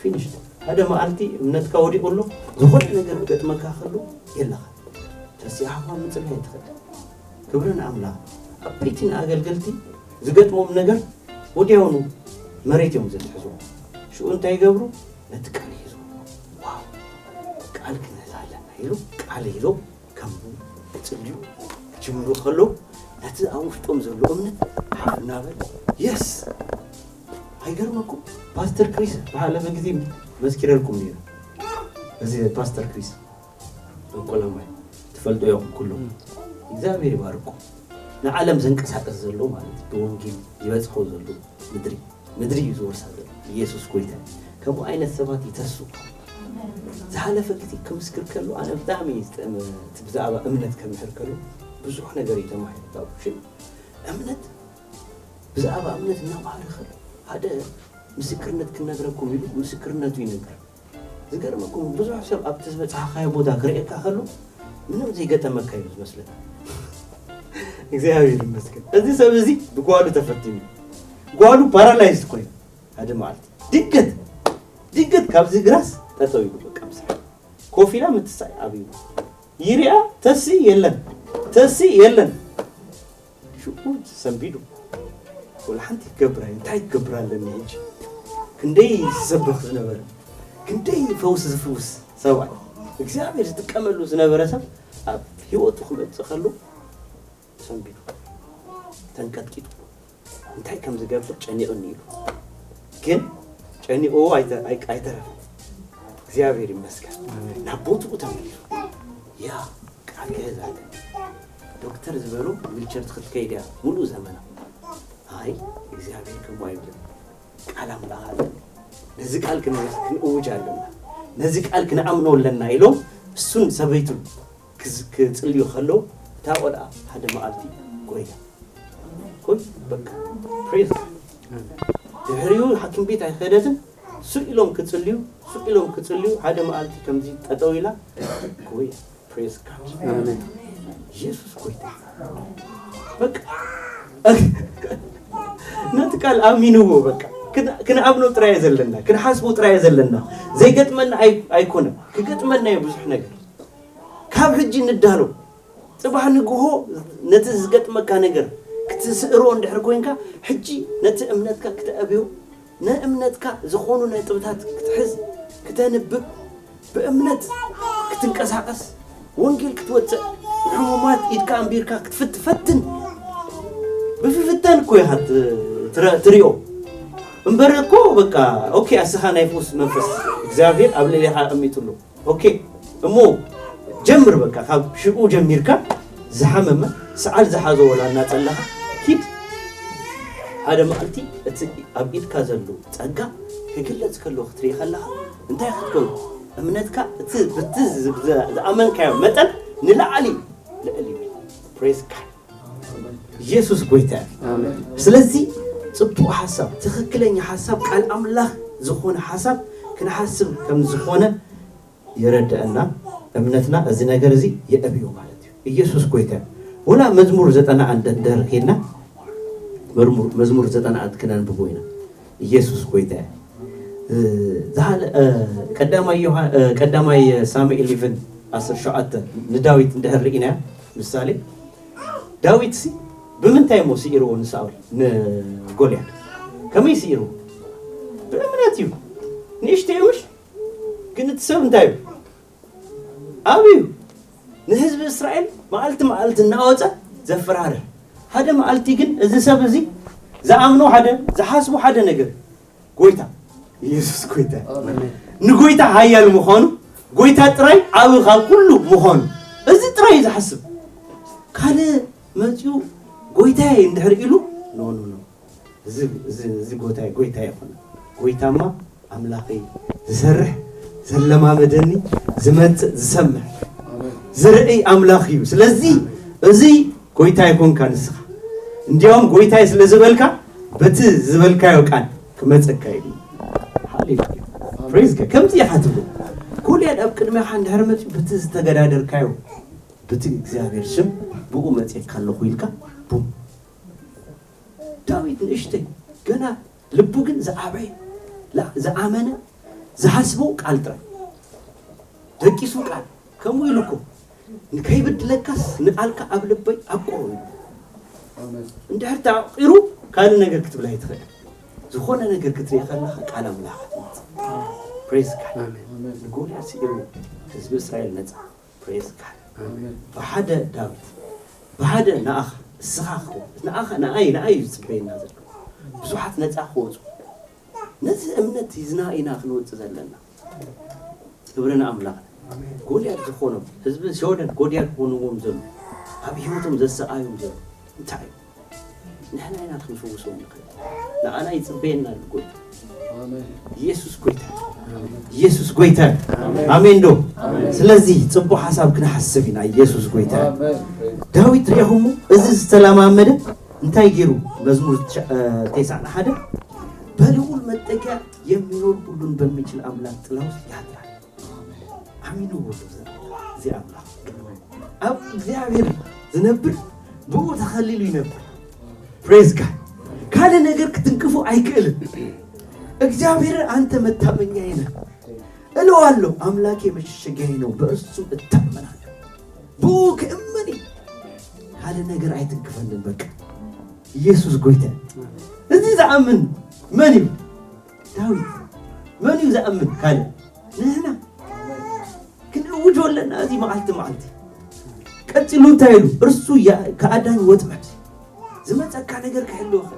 ፊኒሽ። ሓደ መዓልቲ እምነትካ ወዲቑ ኣሎ፣ ዝኾነ ነገር ክገጥመካ ከሎ የለኻ። ተሲሓኻ ምጽላይ ትኽእል። ክብሪ ንኣምላኽ። ዓበይቲ ንኣገልገልቲ ዝገጥሞም ነገር ወዲያውኑ መሬት እዮም ዘትሕዝዎ። ሽኡ እንታይ ይገብሩ? ነቲ ቃል ይሕዝዎ። ዋው! ቃል ክንሕዝ ኣለና ኢሉ ቃል ሒዞም ከንብቡ፣ ክጽልዩ ክጅምሩ ከለዉ፣ ነቲ ኣብ ውሽጦም ዘሎ እምነት ሓፍ እናበለ፣ የስ! ኣይገርመኩም? ፓስተር ክሪስ ብሓለፈ ግዜ መስኪረልኩም ነይሩ። እዚ ፓስተር ክሪስ እንቆላማይ ትፈልጡ ኢኹም ኩሉ። እም። እግዚኣብሔር ይባርኩም። ንዓለም ዘንቀሳቀስ ዘሎ ማለት እዩ። ብወንጌል ይበጽሖ ዘሎ ምድሪ፣ ምድሪ እዩ ዝወርሳ ዘሎ። ኢየሱስ ጎይታ እዩ። ከምኡ ዓይነት ሰባት ይተሱ። ዝሓለፈ ግዜ ክምስክር ከሎ ኣነ ብጣዕሚ እዩ ዝጥዕም። እቲ ብዛዕባ እምነት ከምህር ከሎ ብዙሕ ነገር እዩ ተማሂሩ። ካብኡ ሽም እምነት፣ ብዛዕባ እምነት እናምሃረ ከሎ ሓደ ምስክርነት ክነግረኩም ኢሉ ምስክርነቱ ይነግር። ዝገርመኩም ብዙሕ ሰብ ኣብቲ ዝበጽሓኻዮ ቦታ ክርእየካ ከሎ ምንም ዘይገጠመካ እዩ ዝመስለካ። እግዚኣብሔር ይመስገን። እዚ ሰብ እዚ ብጓሉ ተፈቲኑ። ጓሉ ፓራላይዝድ ኮይኑ ሓደ መዓልቲ ድንገት፣ ድንገት ካብዚ ግራስ ጠጠው ኢሉ በቃ ምሳሕ ኮፍ ኢላ ምትሳይ ኣብዩ ይሪኣ ተሲ የለን፣ ተሲ የለን። ሽኡ ሰንቢዱ። ወላ ሓንቲ ክገብር ኣይ-፣ እንታይ ክገብር ኣለኒ ሕጂ? ክንደይ ዝሰብኽ ዝነበረ፣ ክንደይ ፈውሲ ዝፍውስ ሰብኣይ፣ እግዚኣብሔር ዝጥቀመሉ ዝነበረ ሰብ ኣብ ህይወቱ ክመጽእ ከሎ ሰንቢዱ፣ ተንቀጥቂጡ፣ እንታይ ከም ዝገብር ጨኒቕኒ ኢሉ። ግን ጨኒቕዎ ኣይተ-፣ ኣይ-፣ ኣይተረፈን። እግዚኣብሔር ይመስገን። ኣሜን። ናብ ቦትኡ ተመሊሱ። ያ ቃል ክሕዝ ኣለኒ። ዶክተር ዝበሉ ዊልቸር ክትከይድ እያ ሙሉእ ዘመና። ኣይ እግዚኣብሔር ከምኡ ኣይብልን። ቃል ኣምላኽ ኣለኒ። ነዚ ቃል ክን-፣ ክንእውጅ ኣለና። ነዚ ቃል ክንኣምኖ ኣለና ኢሎም እሱን ሰበይቱን ክዝ-፣ ክጽልዩ ከለዉ እታ ቆልዓ ሓደ መዓልቲ ጎይታ ኮይ በቃ ፕሬዝ። ድሕሪኡ ሓኪም ቤት ኣይኸደትን። ሱቅ ኢሎም ክጽልዩ፣ ሱቅ ኢሎም ክጽልዩ፣ ሓደ መዓልቲ ከምዚ ጠጠው ኢላ፣ ጎይ፣ Praise God. ኢየሱስ ጎይታ። በቃ ነቲ ቃል ኣሚንዎ። በቃ ክን- ክንኣምኖ ጥራይ ዘለና፣ ክንሓስቦ ጥራይ ዘለና። ዘይገጥመና ኣይ- ኣይኮነን፣ ክገጥመና እዩ ብዙሕ ነገር። ካብ ሕጂ ንዳሎ። ጽባሕ ንግሆ ነቲ ዝገጥመካ ነገር ክትስእሮ እንድሕር ኮይንካ፣ ሕጂ ነቲ እምነትካ ክተኣብዮ፣ ንእምነትካ ዝኾኑ ነጥብታት ክትሕዝ፣ ክተንብብ፣ ብእምነት ክትንቀሳቐስ፣ ወንጌል ክትወጽእ፣ ንሕሙማት ኢድካ ኣንቢርካ ክትፍትፈትን፣ ብፍፍታን እኮ ኢኻ ት- ትረ- ትሪኦ። እምበር እኮ በቃ ኦኬ፣ ኣስኻ ናይ ፈውስ መንፈስ እግዚኣብሔር ኣብ ልዕሌኻ ኣቐሚጡ ኣሎ። ኦኬ፣ እሞ ጀምር በቃ፣ ካብ ሽዑ ጀሚርካ ዝሓመመ ሰዓል ዝሓዞ ወላ እናጸለኻ ኪድ። ሓደ መዓልቲ እቲ ኣብ ኢድካ ዘሎ ጸጋ ክግለጽ ከሎ ክትርኢ ከለኻ እንታይ ክትከውን? እምነትካ እቲ ብቲ ዝ- ዝ- ዝኣመንካዮ መጠን ንላዕሊ ልዕል ይብል። Praise God። ኢየሱስ ጎይታ እዩ። ስለዚህ ጽቡቕ ሓሳብ፣ ትኽክለኛ ሓሳብ፣ ቃል ኣምላኽ ዝኾነ ሓሳብ ክንሓስብ ከም ዝኾነ የረድአና። እምነትና እዚ ነገር እዚ የእብዮ ማለት እዩ። ኢየሱስ ጎይታ እዩ። ወላ መዝሙር ዘጠና አንድ እንድሕር ኬድና፣ መዝሙር- መዝሙር ዘጠና አንድ ክነንብቦ ኢና። ኢየሱስ ጎይታ እዩ። እ፣ ዝሓለ- እ፣ ቀዳማይ ዮሃ- እ፣ ቀዳማይ ሳሙኤል ኢለቨን ዓሰርተ ሸውዓተ ንዳዊት እንድሕር ርኢናዮ ምሳሌ፣ ዳዊት ሲ ብምንታይ እሞ ስኢርዎ ንሳኦል ንጎልያድ? ከመይ ስኢርዎ? ብእምነት እዩ። ንእሽተይ ምሽ ግን እቲ ሰብ እንታይ እዩ? ኣብዩ ንህዝቢ እስራኤል መዓልቲ መዓልቲ እናወፀ ዘፈራርህ። ሓደ መዓልቲ ግን እዚ ሰብ እዚ ዝኣምኖ ሓደ፣ ዝሓስቦ ሓደ ነገር፣ ጎይታ ኢየሱስ ጎይታ፣ ንጎይታ ሓያል ምዃኑ፣ ጎይታ ጥራይ ዓቢ ካብ ኩሉ ምዃኑ፣ እዚ ጥራይ እዩ ዝሓስብ። ካልእ መፂኡ ጎይታየ እንድሕር ኢሉ፣ ኖ ኖ ኖ፣ እዚ- እዚ- እዚ ጎይታየ ጎይታ ይኾነ። ጎይታማ ኣምላኸይ ዝሰርሕ፣ ዘለማመደኒ፣ ዝመጽእ፣ ዝሰምዕ፣ ዝርእይ ኣምላኽ እዩ። ስለዚ እዚ ጎይታ ይኮንካ ንስኻ። እንዲያውም ጎይታየ ስለ ዝበልካ፣ በቲ ዝበልካዮ ቃል ክመጸካ እዩ። ሃሌሉያ። ፕሬዝ ጋድ። ከምዚ ኢኻ ትብል። ጎልያድ ኣብ ቅድሜኻ እንድሕር መጺኡ፣ በቲ ዝተገዳደርካዮ፣ በቲ እግዚኣብሔር ስም ብኡ መጺእካ ኣለኹ ኢልካ፣ ቡም። ዳዊት ንእሽተይ ገና፣ ልቡ ግን ዝዓበየ፣ ላ- ዝኣመነ፣ ዝሓስቦ ቃል ጥራይ። ደቂሱ ቃል ከምኡ ኢሉ እኮ፣ ንከይብድለካስ ንቃልካ ኣብ ልበይ ኣቁሮ ኢሉ። እንድሕር ተዓቂሩ ካልእ ነገር ክትብል ኣይትኽእል። ዝኾነ ነገር ክትርኢ ከለኻ ቃል ኣምላኽ ትመጽእ። ፕሬዝ ጋድ። ንጎልያድ ስዒሩ ህዝቢ እስራኤል ነጻ። ፕሬዝ ጋድ። ብሓደ ዳዊት፣ ብሓደ ንኣኻ፣ እስኻ ክኸውን፣ ንኣኻ፣ ንኣይ፣ ንኣይ እዩ ዝጽበየና ዘሎ። ብዙሓት ነጻ ክወጹ። ነዚ እምነት ሒዝና ኢና ክንወጽእ ዘለና። ክብሪ ንኣምላኽ። ጎልያድ ዝኾኖም፣ ህዝቢ ሸወደን ጎልያድ ክኾንዎም ዘሎ፣ ኣብ ህይወቶም ዘሰኣዮም ዘሎ እንታይ እዩ? ንሕና ኢና ክንፍውሶም ንኽእል። ንኣና ይጽበየና ኣሎ ጎይታ። ኢየሱስ ጎይታ። ኢየሱስ ጎይታ። ኣሜን ዶ? ስለዚህ ጽቡቕ ሓሳብ ክንሓስብ ኢና። ኢየሱስ ጎይታ። ዳዊት ርኢኹሞ እዚ ዝተለማመደ እንታይ ገይሩ? መዝሙር ትሽ- እ፣ ተስዓን ሓደ በልዑል መጠጊያ የሚኖር ሁሉን በሚችል አምላክ ጥላ ውስጥ ያድራል። ኣሚኑ ዘሎ እዚ ኣምላኽ ኣብ እግዚኣብሔር ዝነብር ብኡ ተኸሊሉ ይነብር። ፕሬዝ ጋድ። ካልእ ነገር ክትንክፉ ኣይክእልን። እግዚኣብሔር አንተ መታመኛዬ ነህ እለዋለሁ፣ አምላኬ መሸሸጊያዬ ነው፣ በእርሱ እታመናለሁ። ብኡ ክእመን እዩ። ካልእ ነገር ኣይትንክፈንን። በቃ ኢየሱስ ጎይታ። እዚ ዝኣምን መን እዩ? ዳዊት። መን እዩ ዝኣምን ካልእ? ንሕና ክንእውጆ ኣለና እዚ መዓልቲ መዓልቲ። ቀጺሉ እንታይ ኢሉ? እርሱ ያ- ከአዳኝ ወጥመድ ዝመጸካ ነገር ክሕልወካ፣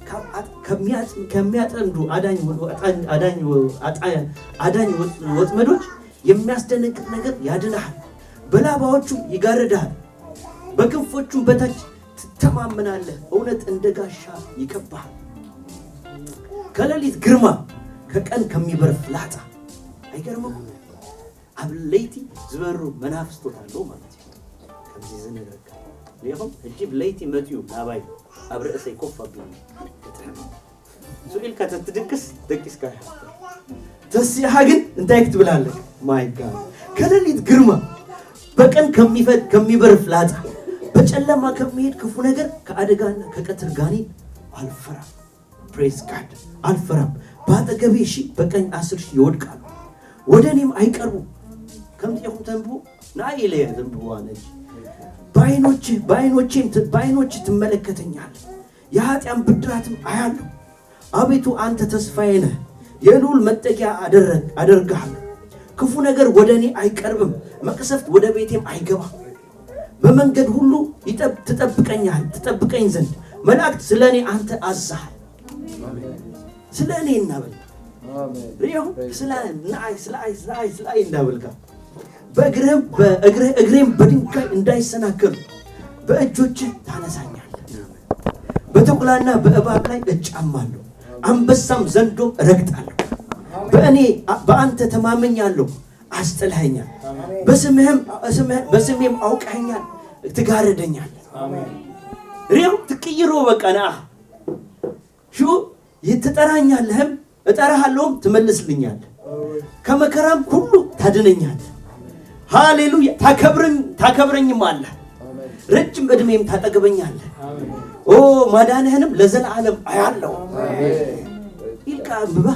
ካብ ኣጥ- ከሚያጽ- ከሚያጠምዱ አዳኝ ወ- አጣኝ- አዳኝ ወ- አጣ- አዳኝ ወጥ- ወጥመዶች የሚያስደነግጥ ነገር ያድንሃል። በላባዎቹ ይጋርድሃል፣ በክንፎቹም በታች ትተማመናለህ። እውነት እንደ ጋሻ ይከብሃል። ከሌሊት ግርማ፣ ከቀን ከሚበር ፍላጻ። ኣይገርምም? ኣብ ለይቲ ዝበሩ መናፍስቶት ኣለዉ ማለት እዩ። ከምዚ ዝነግረካ ሪኢኹም፣ ሕጂ ብለይቲ መፅዩ ናባይ ኣብ ርእሰይ ኮፍ ኣቢሉ፣ እቲ ሕማም ስቕ ኢልካ ተትድቅስ ደቂስካ ይሓፍር። ተሲእኻ ግን እንታይ ክትብል ኣለካ? ማይ ጋድ፣ ከሌሊት ግርማ፣ በቀን ከሚፈድ ከሚበር ፍላጻ፣ በጨለማ ከሚሄድ ክፉ ነገር፣ ከአደጋና ከቀትር ጋኔን አልፈራም። Praise God። አልፈራም። በአጠገቤ ሺህ በቀኝ አስር ሺህ ይወድቃሉ፣ ወደ እኔም አይቀርቡም። ከምቲ ኢኹም ተንብቡ ንኣይ ኢለ እየ ዘንብብዋ ነጂ። በዓይኖች በዓይኖቼም ት- በዓይኖች ትመለከተኛለህ፣ የኃጢአን ብድራትም አያለሁ። አቤቱ አንተ ተስፋዬ ነህ፣ የልዑል መጠጊያ አደረግ አደርግሃለሁ። ክፉ ነገር ወደ እኔ አይቀርብም፣ መቅሰፍት ወደ ቤቴም አይገባም። በመንገድ ሁሉ ይጠብ- ትጠብቀኛል ትጠብቀኝ ዘንድ መላእክት ስለ እኔ አንተ አዝዘሃል። ስለ እኔ እናበል ሪዮ ስለ ንኣይ ስለ ኣይ ስለ ኣይ ስለ ኣይ እንዳበልካ በእግርህም በእግርህ እግሬም በድንጋይ እንዳይሰናከሉ በእጆችህ ታነሳኛለህ። በተኩላና በእባብ ላይ እጫማለሁ፣ አንበሳም ዘንዶም እረግጣለሁ። በእኔ በአንተ ተማመኛለሁ፣ አስጥልኸኛል። በስምህም በስምህም አውቀኸኛል፣ ትጋርደኛለህ። ሪዮ ትቅይሮ በቃ ንኣ ሹ ትጠራኛለህም እጠራሃለሁም ትመልስልኛለህ፣ ከመከራም ሁሉ ታድነኛለህ። ሃሌሉያ። ታከብረኝ ታከብረኝም አለህ፣ ረጅም እድሜም ታጠግበኛለህ። ኦ ማዳንህንም ለዘለዓለም አያለው ኢልካ አንብባ።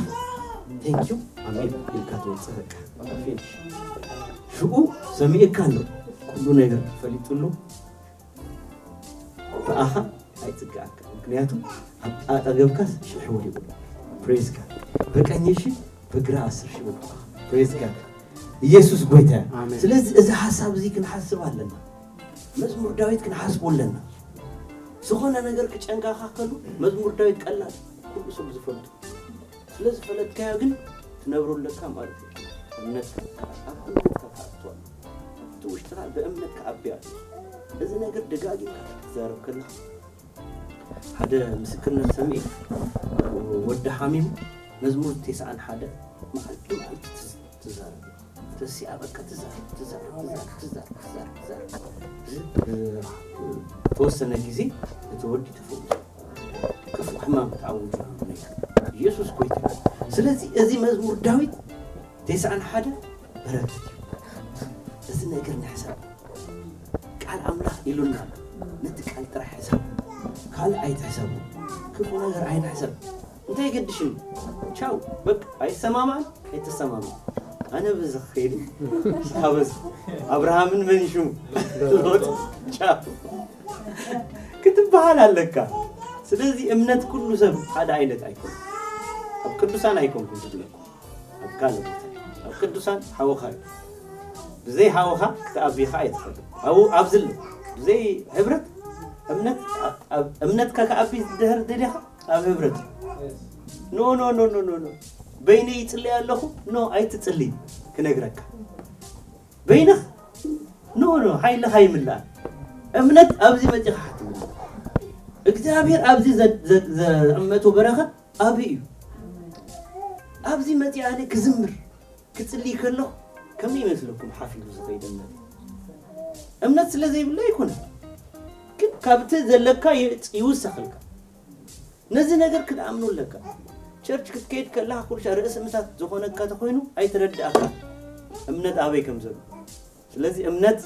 Thank you አሜን ኢልካ ትወፅእ በቃ። ሽኡ ሰሚእካ ኣሎ ኩሉ ነገር ፈሊጡሉ ብኣኻ ኣይጽግኣካ። ምክንያቱ ኣብ ኣጠገብካስ ሽሕ ወዲቑ። Praise God። በቀኝ ሺህ በግራ አስር ሺህ ወዲቑ። Praise God። ኢየሱስ ጎይታ እዩ። ስለዚህ እዚ ሓሳብ እዚ ክንሓስብ ኣለና። መዝሙር ዳዊት ክንሓስቦ ኣለና። ዝኾነ ነገር ክጨንቃኻ ከሉ መዝሙር ዳዊት ቀላል ኩሉ ሰብ ዝፈልጡ ስለ ዝፈለጥካዮ ግን ትነብሮ ኣለካ ማለት እዩ። እምነትካ ኣብ እምነትካ ክኣቱ ኣለዎ። ኣብቲ ውሽጥኻ ብእምነት ክዓቢ ኣለዎ። እዚ ነገር ደጋጊምካ ክትዛረብ ከለኻ ሓደ ምስክርነት ሰሚዐ። ወዲ ሓሚሙ መዝሙር ተስዓን ሓደ መዓልቲ መዓልቲ ትዝ- ትዛረብ ተሲኣ በቃ ትዛረብ ትዛረብ ትዛረብ ትዛረብ ትዛረብ ትዛረብ ተወሰነ ግዜ እቲ ወዲ ተፈውሱ። ክፉእ ሕማም ተኣውጁ ነይሩ። ኢየሱስ ጎይታ። ስለዚ እዚ መዝሙር ዳዊት ተስዓን ሓደ በረከት እዩ። እዚ ነገር ንሕሰብ። ቃል ኣምላኽ ኢሉና ነቲ ቃል ጥራሕ ሕሰብ። ካልእ ኣይትሕሰቡ። ክፉ ነገር ኣይንሕሰብ። እንታይ ይገድሽኒ? ቻው በቃ ኣይሰማማን ኣይተሰማማን። ኣነ በዚ ክኸይድ ሃበዝ ኣብርሃምን መንሹ ሎጥ ቻው ክትበሃል ኣለካ። ስለዚ እምነት ኩሉ ሰብ ሓደ ዓይነት ኣይኮን። ኣብ ቅዱሳን ኣይኮንኩም ትብለኩም ኣብ ካልእ ቦታ ኣብ ቅዱሳን ሓወኻ እዩ። ብዘይ ሓወኻ ክትኣቢ ኸዓ ኣይትኽእል። ኣብኡ ኣብዚ ኣሎ ብዘይ ሕብረት እምነት እምነትካ ክኣቢ ድሕር ደሊኻ ኣብ ህብረት ኖ ኖ ኖ ኖ ኖ ኖ በይነይ ይጽልይ ኣለኹ። ኖ ኣይትጽልይ ክነግረካ በይንኽ ኖ ኖ ሓይልኻ ይምላእ። እምነት ኣብዚ መጺኻ ሓትምላ እግዚኣብሔር ኣብዚ ዘ- ዘ- ዘእመቶ በረኸት ኣብይ እዩ። ኣብዚ መጺኣ ኣነ ክዝምር ክጽልይ ከለኹ ከመይ ይመስለኩም ሓፊሉ ዝኸይድ እምነት? እምነት ስለ ዘይብሉ ኣይኮነን፣ ግን ካብቲ ዘለካ ይውሰኸልካ። ነዚ ነገር ክትኣምኖ ኣለካ። ቸርች ክትከይድ ከለኻ ኩልሻ ርእሲ ምታት ዝኾነካ ተኾይኑ ኣይትረድኣካ እምነት ኣበይ ከም ዘሎ። ስለዚ እምነት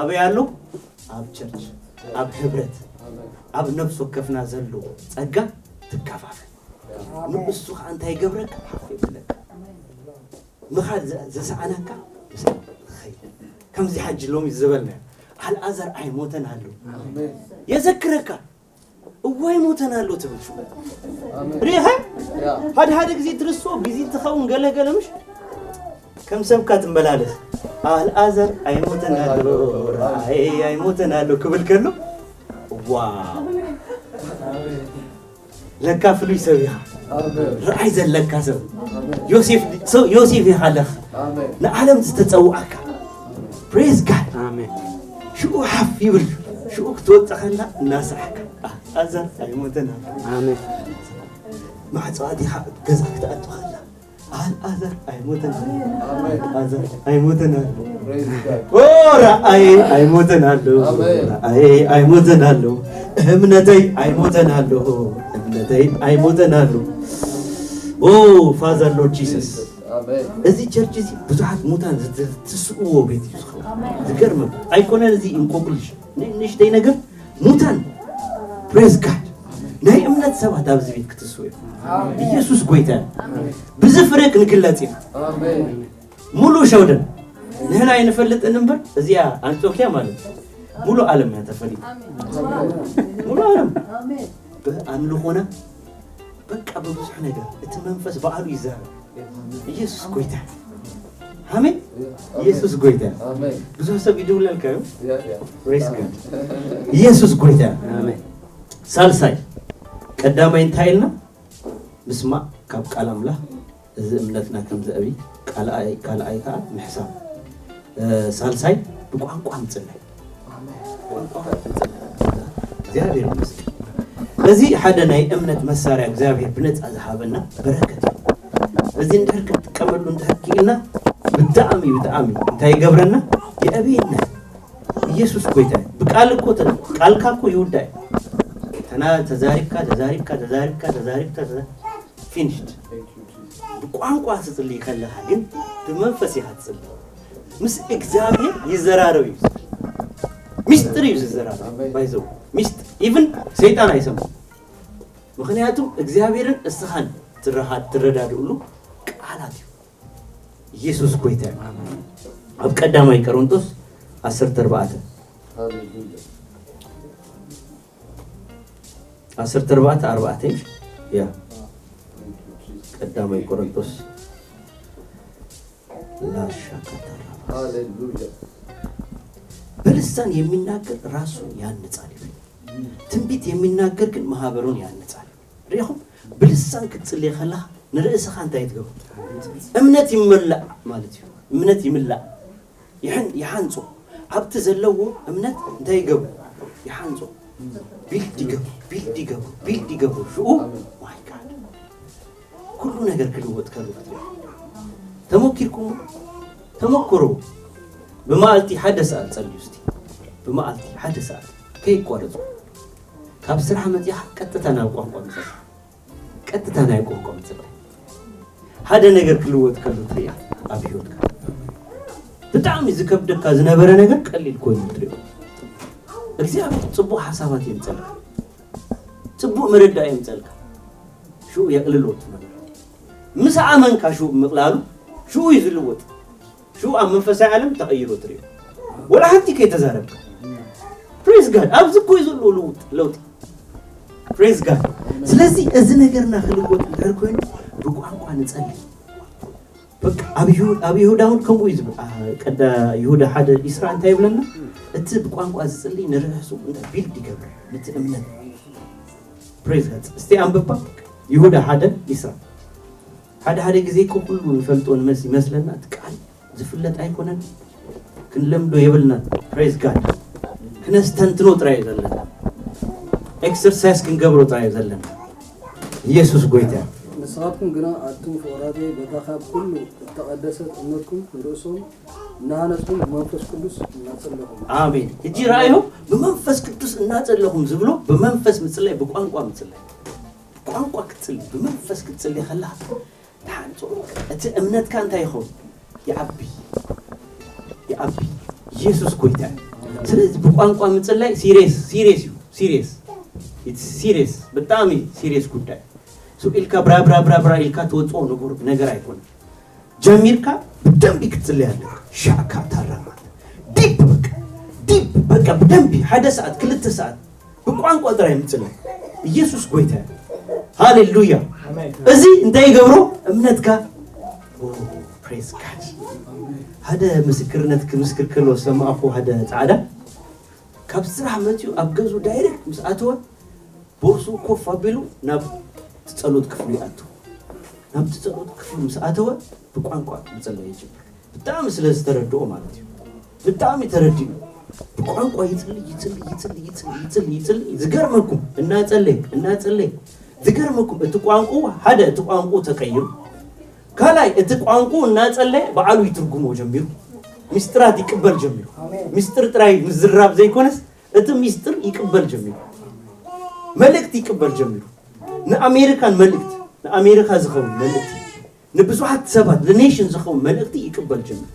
ኣበይ ኣሎ? ኣብ ቸርች፣ ኣብ ህብረት፣ ኣብ ነፍስ ወከፍና ዘሎ ጸጋ ትከፋፈል። ንእሱ ኸዓ እንታይ ይገብረካ? ሓፍ የብለካ። ምኻድ ዘ- ዘሰኣናካ ምሳይ ኸይድ። ከምዚ ሓጂ ሎሚ ዝበልና ኣልኣዘር ኣይሞተን ኣሎ የዘክረካ። እዋይ ሞተን ኣሎ ትብል ሽሙ ሪኻ ሓደ ሓደ ግዜ ትርስኦ ቢዚ ትኸውን ገለገለ ምሽ ከም ሰብካ ትመላለስ ኣልኣዘር ኣይሞተን ኣሎ ራእይ ኣይሞተን ኣሎ ክብል ከሎ ዋ ለካ ፍሉይ ሰብ ኢኻ። ረኣይ ዘለካ ሰብ ዮሴፍ ዮሴፍ ኢኻ ኣለኻ። ንዓለም ዝተጸውዓካ ፕሬዝ ጋድ። ኣሜን። ሽኡ ሓፍ ይብል ሽኡ ክትወጽእ ከላ እናሰሓካ ኣልኣዛር ኣይሞተን ኣሎ። ኣሜን። ማዕጾ ኣቲኻ ገዛ ክትኣቱ ከላ ኣልኣዛር ኣይሞተን ኣሎ። ኣልኣዛር ኣይሞተን ኣሎ። ኦ ረኣየ ኣይሞተን ኣሎ። ረኣየ ኣይሞተን ኣሎ። እምነተይ ኣይሞተን ኣሎ። እምነተይ ኣይሞተን ኣሎ። ኦ ፋዘር ሎርድ ጂሰስ እዚ ቸርች እዚ ብዙሓት ሙታን ዝትስእዎ ቤት እዩ ዝኸውን። ዝገርም ኣይኮነን። እዚ እንቆቅልሽ ንእሽተይ ነገር ሙታን። ፕሬዝ ጋድ። ናይ እምነት ሰባት ኣብዚ ቤት ክትስኡ እዮም። ኢየሱስ ጎይታ እዩ። ብዚ ፍሬ ክንግለጽ ኢና። ሙሉ ሸውደን ንሕና ኣይንፈልጥን እምበር እዚኣ ኣንጾኪያ ማለት እዩ። ሙሉ ዓለም እያ ተፈሊጣ። ሙሉ ዓለም ብኣምልኾና በቃ ብብዙሕ ነገር እቲ መንፈስ በዓሉ ይዛረብ። ኢየሱስ ጎይታ። ኣሜን። ኢየሱስ ጎይታ። ብዙሕ ሰብ ይድውለልካ እዩ። ፕሬስ ጋድ። ኢየሱስ ጎይታ። ኣሜን። ሳልሳይ ቀዳማይ እንታይ ኢልና? ምስማዕ ካብ ቃል ኣምላኽ። እዚ እምነትና ከም ዘእቢ ካልኣይ ካልኣይ ከዓ ምሕሳብ። ሳልሳይ ብቋንቋ ምጽላይ። ቋንቋ ምጽላይ። እግዚኣብሔር ይመስገን። እዚ ሓደ ናይ እምነት መሳርያ እግዚኣብሔር ብነፃ ዝሃበና በረከት እዩ። እዚ እንድሕር ክንጥቀመሉ እንድሕር ክኢልና ብጣዕሚ ብጣዕሚ እንታይ ይገብረና? የእብየና። ኢየሱስ ጎይታ እዩ። ብቃል እኮ ተ- ቃልካ እኮ ይውዳእ እዩ። ተና ተዛሪብካ ተዛሪብካ ተዛሪብካ ተዛሪብካ ፊኒሽድ። ብቋንቋ ትጽልይ ከለኻ ግን ብመንፈስ ኢኻ ትጽልይ። ምስ እግዚኣብሔር ይዘራረብ እዩ። ሚስጥር እዩ ዝዘራረብ። ባይዘው ሚስጥር ኢቭን ሰይጣን ኣይሰምዕ። ምክንያቱ እግዚኣብሔርን እስኻን ትረሃ- ትረዳድእሉ ቃላት እዩ። ኢየሱስ ጎይታ እዩ። ኣብ ቀዳማይ ቆሮንቶስ ዓሰርተ ኣርባዕተ ዓሰርተ ኣርባዕተ ኣርባዕተ እዩ። ያ ቀዳማይ ቆሮንቶስ ላሻካታራ ሃሌሉያ። በልሳን የሚናገር ራሱን ያንጻል ይብል። ትንቢት የሚናገር ግን ማህበሩን ያንጻል። ሪኹም ብልሳን ክትጽልይ ከለኻ ንርእስኻ እንታይ ትገብር? እምነት ይመላእ ማለት እዩ። እምነት ይምላእ። ይሕን ይሓንጾ ኣብቲ ዘለዎ እምነት እንታይ ይገብሩ? ይሓንጾ። ቢልድ ይገብሩ ቢልድ ይገብሩ ቢልድ ይገብሩ ሽኡ ማይ ጋድ ኩሉ ነገር ክልወጥ ከሉ ክትሪኦ ተመኪርኩም ተመክሩ። ብመዓልቲ ሓደ ሰዓት ጸልዩ እስቲ። ብመዓልቲ ሓደ ሰዓት ከይቋረጹ ካብ ስራሕ መጺኻ ቀጥታ ናብ ቋንቋ ምጸልዩ። ቀጥታ ናይ ቋንቋ ምጽላይ ሓደ ነገር ክልወጥ ከሉ ትሪያ። ኣብ ህይወትካ ብጣዕሚ ዝከብደካ ዝነበረ ነገር ቀሊል ኮይኑ ትሪኦ። እግዚኣብሔር ጽቡቅ ሓሳባት የምጸልካ። ጽቡቅ መረዳእ የምጸልካ። ሽኡ የቅልል ወቱ ነገር ምስ ኣመንካ ሽኡ ምቅላሉ ሽኡ እዩ ዝልወጥ። ሽኡ ኣብ መንፈሳዊ ዓለም ተቐይሮ ትሪኦ። ወላ ሓንቲ ከይተዛረብካ ፕሬዝ ጋድ ኣብዚ እኮ እዩ ዘለዎ ለውጥ ለውጢ። ፕሬዝ ጋድ። ስለዚ እዚ ነገርና ክልወጥ እንድሕር ኮይኑ ብቋንቋ ንጸሊ። በቃ ኣብ ይሁ- ኣብ ይሁዳ እውን ከምኡ እዩ ዝብል። አ- ቀዳ ይሁዳ ሓደ ኢስራ እንታይ ይብለና? እቲ ብቋንቋ ዝጽሊ ንርሕሱ እንታይ ቢልድ ይገብር ነቲ እምነት። ፕሬዝ ጋድ። እስቲ ኣንብባ። ይሁዳ ሓደ ኢስራ ሓደ ሓደ ግዜ እኮ ኩሉ ንፈልጦ ንመስ ይመስለና እቲ ቃል ዝፍለጥ ኣይኮነን። ክንለምዶ የብልና። ፕሬዝ ጋድ። ክነስተንትኖ ጥራይ እዩ ዘለና። ኤክሰርሳይዝ ክንገብሮ ጥራይ እዩ ዘለና። ኢየሱስ ጎይታ እዩ። ንስኻትኩም ግና ኣቱም ፍቑራተይ በታ ካብ ኩሉ እተቐደሰት እምነትኩም ንርእሶም እናሃነጽኩም ብመንፈስ ቅዱስ እናጸለኹም። ኣሜን። ሕጂ ረኣዮ። ብመንፈስ ቅዱስ እናጸለኹም ዝብሎ ብመንፈስ ምጽላይ ብቋንቋ ምጽላይ ቋንቋ ክትጽሊ ብመንፈስ ክትጽሊ ከለኻ ተሓንጾ እቲ እምነትካ እንታይ ይኸውን? ይዓቢ ይዓቢ። ኢየሱስ ጎይታ እዩ። ስለዚ ብቋንቋ ምጽላይ ሲሪየስ ሲሪየስ እዩ። ሲሪየስ ሲሪየስ ብጣዕሚ ሲሪየስ ጉዳይ። ሱቅ ኢልካ ብራብራብራብራ ኢልካ ትወፅኦ ነገር ኣይኮነ። ጀሚርካ ብደንቢ ክትጽለይ ኣለካ። ሻካ ታራማት ዲፕ በቃ ዲፕ በቃ ብደንቢ ሓደ ሰዓት ክልተ ሰዓት ብቋንቋ ጥራይ ምጽለይ። ኢየሱስ ጎይታ እዩ። ሃሌሉያ። እዚ እንታይ ይገብሮ? እምነትካ። ፕሬዝ ጋድ። ሓደ ምስክርነት ክምስክር ከሎ ሰማዕኹ። ሓደ ጻዕዳ ካብ ስራሕ መጺኡ ኣብ ገዙ ዳይሬክት ምስ ኣተወ ቦርሱ ኮፍ ኣቢሉ ናብ ጸሎት ክፍሉ ይኣቱ። ናብ ጸሎት ክፍሉ ምስ ኣተወ ብቋንቋ ምጽላይ ይጅምር። ብጣዕሚ ስለ ዝተረድኦ ማለት እዩ። ብጣዕሚ ተረዲኡ ብቋንቋ ይጽልይ ይጽልይ ይጽልይ ይጽልይ ይጽልይ ይጽልይ። ዝገርመኩም እናጸለይ እናጸለይ ዝገርመኩም እቲ ቋንቋ ሓደ እቲ ቋንቋ ተቀይሩ ካልኣይ እቲ ቋንቋ እናጸለየ ባዕሉ ይትርጉሞ ጀሚሩ። ሚስጥራት ይቅበል ጀሚሩ። ሚስጥር ጥራይ ምዝራብ ዘይኮነስ እቲ ሚስጥር ይቅበል ጀሚሩ። መልእክት ይቅበል ጀሚሩ። ንኣሜሪካን መልእክት ንኣሜሪካ ዝኸውን መልእክት ንብዙሓት ሰባት ንኔሽን ዝኸውን መልእኽቲ ይቅበል ጀመር።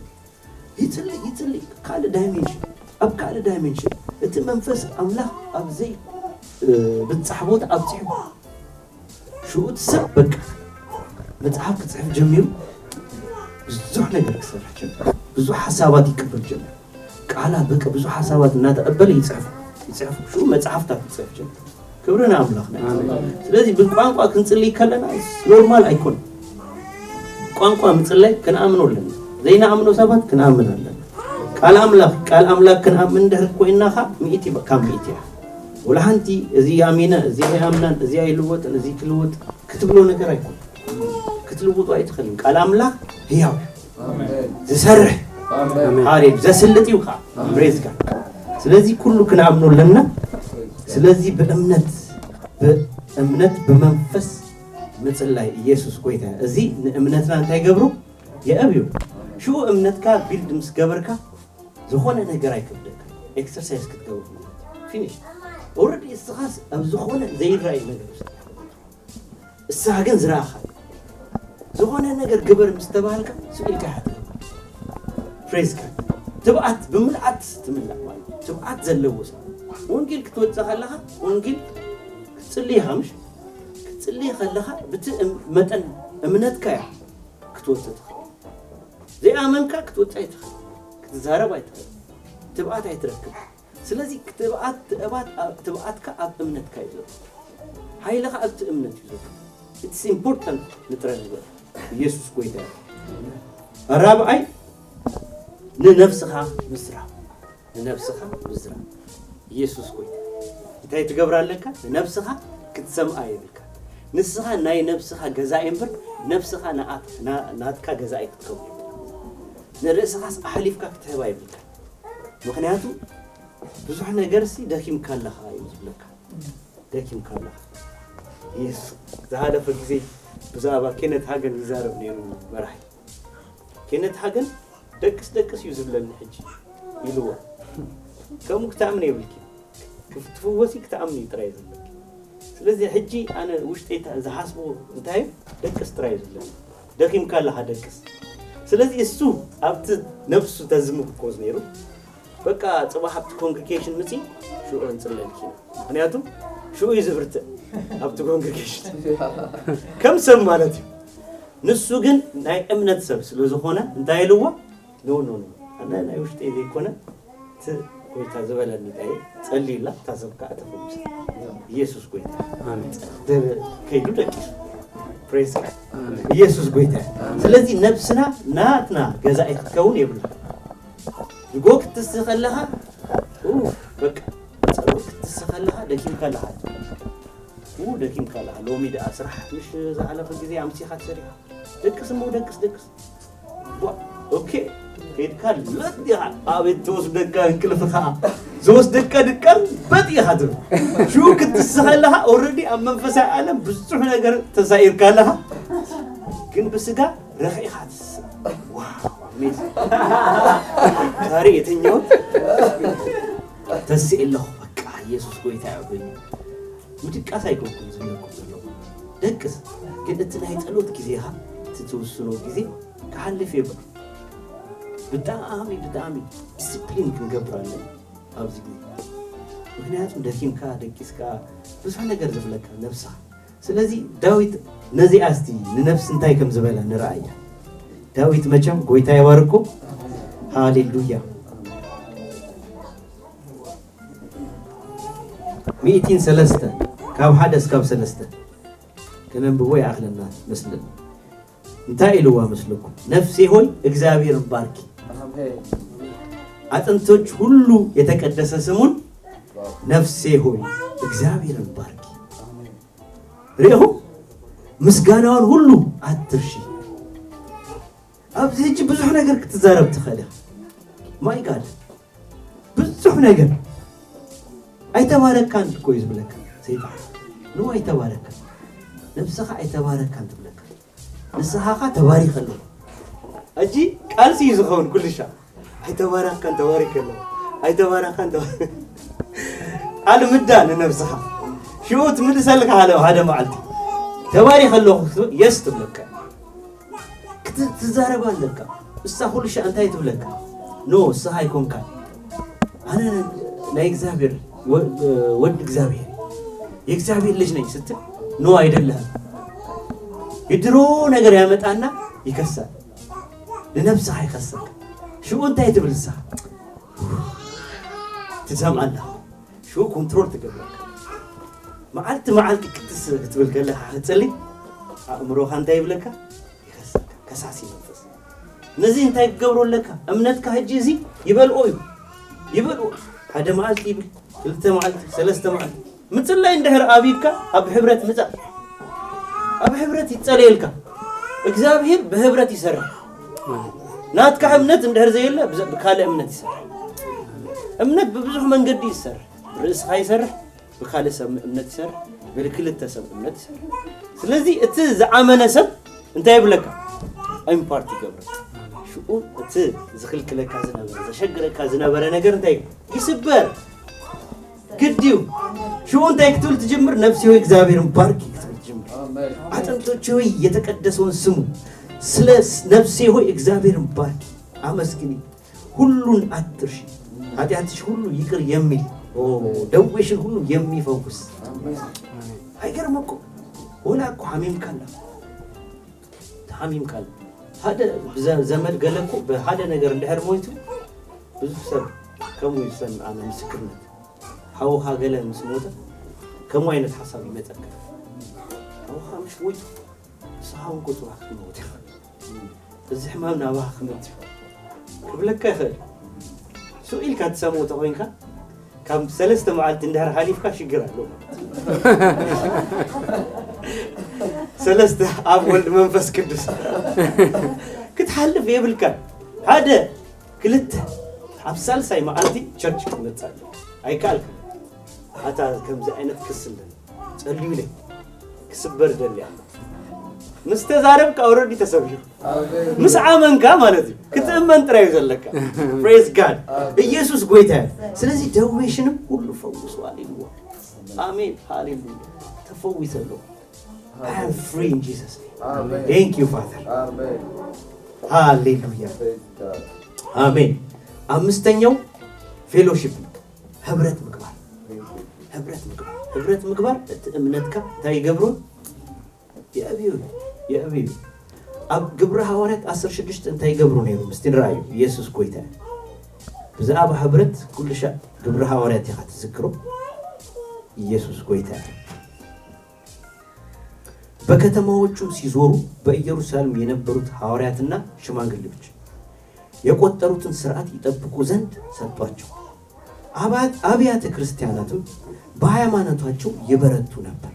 ይጽልይ ይጽልይ ካልእ ዳይሜንሽን ኣብ ካልእ ዳይሜንሽን እቲ መንፈስ ኣምላኽ ኣብ ዘይ ብጻሕ ቦታ ኣብጺሑ ሽኡ እቲ ሰብ በቃ መጽሓፍ ክጽሕፍ ጀሚሩ ብዙሕ ነገር ክሰርሕ ጀመር። ብዙሕ ሓሳባት ይቅበል ጀመር። ቃላት በቃ ብዙሕ ሓሳባት እናተቐበለ ይጽሕፍ ይጽሕፍ ሽኡ መጽሓፍታት ይጽሕፍ ጀመር። ክብሪ ንኣምላኽና። ስለዚ ብቋንቋ ክንጽልይ ከለና ኖርማል ኣይኮን። ቋንቋ ምጽላይ ክንኣምኖ ኣለና። ዘይንኣምኖ ሰባት ክንኣምን ኣለና። ቃል ኣምላኽ ቃል ኣምላኽ ክንኣምን እንድሕር ኮይንና ኸዓ ሚእቲ ካብ ሚእቲ እያ። ወላ ሓንቲ እዚ ኣሚነ እዚ ኣይኣምናን እዚ ኣይልወጥን እዚ ክልወጥ ክትብሎ ነገር ኣይኮን። ክትልውጦ ኣይትኽእልን። ቃል ኣምላኽ ህያው እዩ። ዝሰርሕ ሃሌሉ ዘስልጥ እዩ ከዓ ፕሬዝ ጋድ። ስለዚ ኩሉ ክንኣምኖ ኣለና። ስለዚ ብእምነት ብእምነት ብመንፈስ ምጽላይ ኢየሱስ ጎይታ እዩ። እዚ ንእምነትና እንታይ ገብሩ የእብዩ። ሽኡ እምነትካ ቢልድ ምስ ገበርካ ዝኾነ ነገር ኣይከብደካ። ኤክሰርሳይዝ ክትገብር ማለት እዩ። ፊኒሽ። ኦረዲ እስኻስ ኣብ ዝኾነ ዘይረኣይ ነገር ውስጥ እሳ ግን ዝረኣኻ ዝኾነ ነገር ግበር ምስ ተባሃልካ ስኢልካ ሓትገብር ፕሬዝ ጋድ። ትብኣት ብምልኣት ትምላእ ማለት እዩ። ትብኣት ዘለዎ ሰብ ወንጌል ክትወፅእ ከለኻ ወንጌል ክትፅሊ ኢኻ ምሽ ክትፅሊ ከለኻ ብቲ እም- መጠን እምነትካ እያ ክትወፅእ ትኽእል። ዘይኣመንካ ክትወፅእ ኣይትኽእል ክትዛረብ ኣይትኽእል ትብኣት ኣይትረክብ። ስለዚ ክትብኣት ትብኣት ኣብ- ትብኣትካ ኣብ እምነትካ እዩ ዘሎ። ሓይልኻ ኣብቲ እምነት እዩ ዘሎ። ኢትስ ኢምፖርታንት ንጥረ ነገር ኢየሱስ ጎይታ እዩ። ራብኣይ ንነፍስኻ ምስራ ንነፍስኻ ምስራ ኢየሱስ ጎይታ እንታይ ትገብር ኣለካ? ንነፍስኻ ክትሰምኣ የብልካ። ንስኻ ናይ ነፍስኻ ገዛኢ እምበር ነፍስኻ ንኣት- ና- ናትካ ገዛኢ ክትከውን የብልካ። ንርእስኻስ ኣሕሊፍካ ክትህባ የብልካ። ምክንያቱ ብዙሕ ነገርሲ ደኪምካ ኣለኻ እዩ ዝብለካ። ደኪምካ ኣለኻ። የስ ዝሃለፈ ግዜ ብዛዕባ ኬነት ሃገን ይዛረብ ነይሩ መራሒ። ኬነት ሃገን ደቅስ ደቅስ እዩ ዝብለኒ ሕጂ ኢልዎ። ከምኡ ክትኣምን የብልኪ። ክፍ- ትፍወሲ ክትኣምን እዩ ጥራይ ዘለኪ። ስለዚ ሕጂ ኣነ ውሽጠይ ታ- ዝሓስቦ እንታይ እዩ? ደቅስ ጥራይ እዩ ዝብለኒ። ደኪምካ ኣለኻ ደቅስ። ስለዚ እሱ ኣብቲ ነብሱ ተዝምርኮዝ ነይሩ በቃ ጽባሕ ኣብቲ ኮንግሪጌሽን ምጺ ሽዑ እንጽለልኪ ኢና። ምክንያቱ ሽዑ እዩ ዝብርትዕ ኣብቲ ኮንግሪጌሽን ከም ሰብ ማለት እዩ። ንሱ ግን ናይ እምነት ሰብ ስለ ዝኾነ እንታይ ኢልዎ? ኖ ኖ ኖ ኣነ ናይ ውሽጠይ ዘይኮነ እቲ ጎይታ ዝበለኒ እንታይ ጸልይላ እታ ሰብ ከዓ ተፈውሳ። ኢየሱስ ጎይታ። ከይዱ ደቂሱ ፕሬዝ ኢየሱስ ጎይታ። ስለዚ ነብስና ናትና ገዛኢ ክትከውን የብላ። ድጎ ክትስእ ከለኻ ኡፍ በቃ ጸሎት ክትስእ ከለኻ ደኪምካ ኣለኻ። ኡ ደኪምካ ኣለኻ። ሎሚ ደኣ ስራሕ ምሽ ዝሓለፈ ግዜ ኣምሲኻ ትሰሪኻ። ደቅስ እሞ ደቅስ ደቅስ። ዋ ኦኬ ከይድካ ለጥ ኢኻ። ኣቤት ዝወስደካ እንቅልፊ ኸዓ ዝወስደካ ድቃስ በጥ ኢኻ ትብል። ሽኡ ክትስእ ከለኻ ኦረዲ ኣብ መንፈሳዊ ዓለም ብዙሕ ነገር ተሳኢርካ ኣለኻ። ግን ብስጋ ረኺኻ ትስእ። ዋው ኣሜዚንግ። ዛሬ የተኛሁት ተስእ ኣለኹ በቃ ኢየሱስ ጎይታ እዩ። ምድቃስ ኣይኮንኩን ዝብለኩም ዘለኹ። ደቅስ ግን እቲ ናይ ጸሎት ግዜኻ እቲ ትውስኖ ግዜ ክሓልፍ የብሉ። ብጣዕሚ ብጣዕሚ ዲስፕሊን ክንገብር ኣለና ኣብዚ ግዜ። ምክንያቱ ደኪምካ ደቂስካ ብዙሕ ነገር ዝብለካ ነብስኻ። ስለዚ ዳዊት ነዚኣ እስቲ ንነብስ እንታይ ከም ዝበላ ንረኣያ። ዳዊት መቸም ጎይታ ይባርኮ። ሃሌሉያ። ሚእቲን ሰለስተ ካብ ሓደ እስካብ ሰለስተ ከነንብቦ ይኣኽለና መስለኒ። እንታይ ኢልዋ መስለኩም? ነፍሴ ሆይ እግዚኣብሔርን ባርኪ፣ ኣጥንቶች ሁሉ የተቀደሰ ስሙን። ነፍሴ ሆይ እግዚኣብሔርን ባርኪ። ሪኢኹም? ምስጋናውን ሁሉ ኣትርሺ። ኣብዚ ሕጂ ብዙሕ ነገር ክትዛረብ ትኽእል ኢኻ። ማይ ጋድ ብዙሕ ነገር ኣይተባረካን እኮ እዩ ዝብለካ ሰይጣን። ን ኣይተባረካን ነብስኻ ኣይተባረካን ትብለካ። ንስኻኻ ተባሪኸ ኣለኹ። ሕጂ ቃልሲ እዩ ዝኸውን ኩልሻ ኣይተባረካን ተባሪከ ኣለኹ ኣይተባረካን ተባ- ቃል ምዳ ንነብስኻ ሽኡ ትምልሰልካ ሓደ ሓደ መዓልቲ ተባሪኸ ኣለኹ የስ ትብለካ። ትዛረብ ኣለካ። እሳ ኩሉ ሻዕ እንታይ ትብለካ? ኖ፣ እሳ ኣይኮንካ፣ ኣነ ናይ እግዚኣብሔር ወድ እግዚኣብሔር፣ የእግዚኣብሔር ልጅ ነኝ ስትል፣ ኖ፣ ኣይደለህም። የድሮ ነገር ያመጣና ይከሳል። ንነብስኻ ይኸሰካ። ሽኡ እንታይ ትብል እሳ? ትሰምዓላ። ሽኡ ኮንትሮል ትገብረካ። መዓልቲ መዓልቲ ክትስ ክትብል ከለካ ክትጸሊ፣ ኣእምሮኻ እንታይ ይብለካ? ይኸሰካ። ከሳሲ መንፈስ። ነዚ እንታይ ክገብሮ ኣለካ? እምነትካ ሕጂ እዚ ይበልኦ እዩ። ይበልኦ። ሓደ መዓልቲ ይብል፣ ክልተ መዓልቲ፣ ሰለስተ መዓልቲ። ምጽላይ እንድሕር ኣብይካ፣ ኣብ ሕብረት ምጻእ። ኣብ ሕብረት ይጸለየልካ። እግዚኣብሔር ብህብረት ይሰርሕ። ናትካ እምነት እንድሕር ዘየለ፣ ብዘ-፣ ብካልእ እምነት ይሰርሕ። እምነት ብብዙሕ መንገዲ ይሰርሕ። ብርእስኻ ይሰርሕ፣ ብካልእ ሰብ እምነት ይሰርሕ፣ ብክልተ ሰብ እምነት ይሰርሕ። ስለዚ እቲ ዝኣመነ ሰብ እንታይ ይብለካ? ኢምፓርት ይገብረካ። ሽኡ እቲ ዝኽልክለካ ዝነበረ፣ ዘሸግረካ ዝነበረ ነገር እንታይ ይስበር? ግድ እዩ። ሽኡ እንታይ ክትብል ትጅምር? ነፍሴ ሆይ እግዚኣብሔርን ባርኪ ክትብል ትጅምር። ኣጥንቶቼ ሆይ የተቀደሰውን ስሙ። ስለ ነፍሴ ሆይ እግዚኣብሔርን ባርኪ፣ ኣመስግኒ። ሁሉን አትርሺ። ኃጢአትሽ ሁሉ ይቅር የሚል፣ ኦ፣ ደዌሽን ሁሉ የሚፈውስ። አይገርም እኮ። ወላ እኮ ሐሚምካላ። ተሐሚምካላ። ሓደ ብዘ-፣ ዘመድ ገለ እኮ ብሓደ ነገር እንድሕር ሞይቱ ብዙሕ ሰብ ከምኡ ይሰምዕ። ኣነ ምስክርነት። ሓውኻ ገለ ምስ ሞተ ከምኡ ዓይነት ሓሳብ ይመጸካ። ሓውኻ ምስ ሞይቱ ንስኻ እውን እኮ ጽባሕ ክትመውት ኢኻ። እዚ ሕማም ናባኻ ክመጽእ ክብለካ ይኽእል። ስቕ ኢልካ ትሰምዖ ተኾይንካ፣ ካብ ሰለስተ መዓልቲ እንድሕር ሓሊፍካ ሽግር ኣሎ ማለት እዩ። ሰለስተ፣ ኣብ፣ ወልድ፣ መንፈስ ቅዱስ ክትሓልፍ የብልካን። ሓደ፣ ክልተ፣ ኣብ ሳልሳይ መዓልቲ ቸርች ክትመጽእ ኣለካ። ኣይከኣልካን። ኣታ ከምዚ ዓይነት ክሲ ኣለኒ። ጸልዩለይ። ክስበር ደልያ። ምስ ተዛረብካ ኦልሬዲ ተሰቢሩ። ምስ ኣመንካ ማለት እዩ። ክትእመን ጥራይ እዩ ዘለካ። ፕሬዝ ጋድ። ኢየሱስ ጎይታ እዩ። ስለዚ ደዌሽንም ሁሉ ፈውሱ። ሃሌሉያ። ኣሜን። ሃሌሉያ። ተፈዊሰ ኣለኹ። I am free in Jesus name. Thank you, Father. ሃሌሉያ። ኣሜን። ኣምስተኛው ፌሎሺፕ ነው። ህብረት ምግባር። ህብረት ምግባር። ህብረት ምግባር እቲ እምነትካ እንታይ ይገብሮ? የዕብዩ። የዕብዩ። ኣብ ግብረ ሃዋርያት ዓሰርተ ሽዱሽተ እንታይ ይገብሩ ነይሩ? ምስቲ ንረኣዩ። ኢየሱስ ጎይታ። ብዛዕባ ህብረት ኩሉ ሻዕ ግብረ ሃዋርያት ኢኻ ትዝክሮ። ኢየሱስ ጎይታ። በከተማዎቹ ሲዞሩ በኢየሩሳሌም የነበሩት ሐዋርያትና ሽማግሌዎች የቆጠሩትን ሥርዓት ይጠብቁ ዘንድ ሰጧቸው። አባ-፣ አብያተ ክርስቲያናትም በሃይማኖታቸው ይበረቱ ነበር፣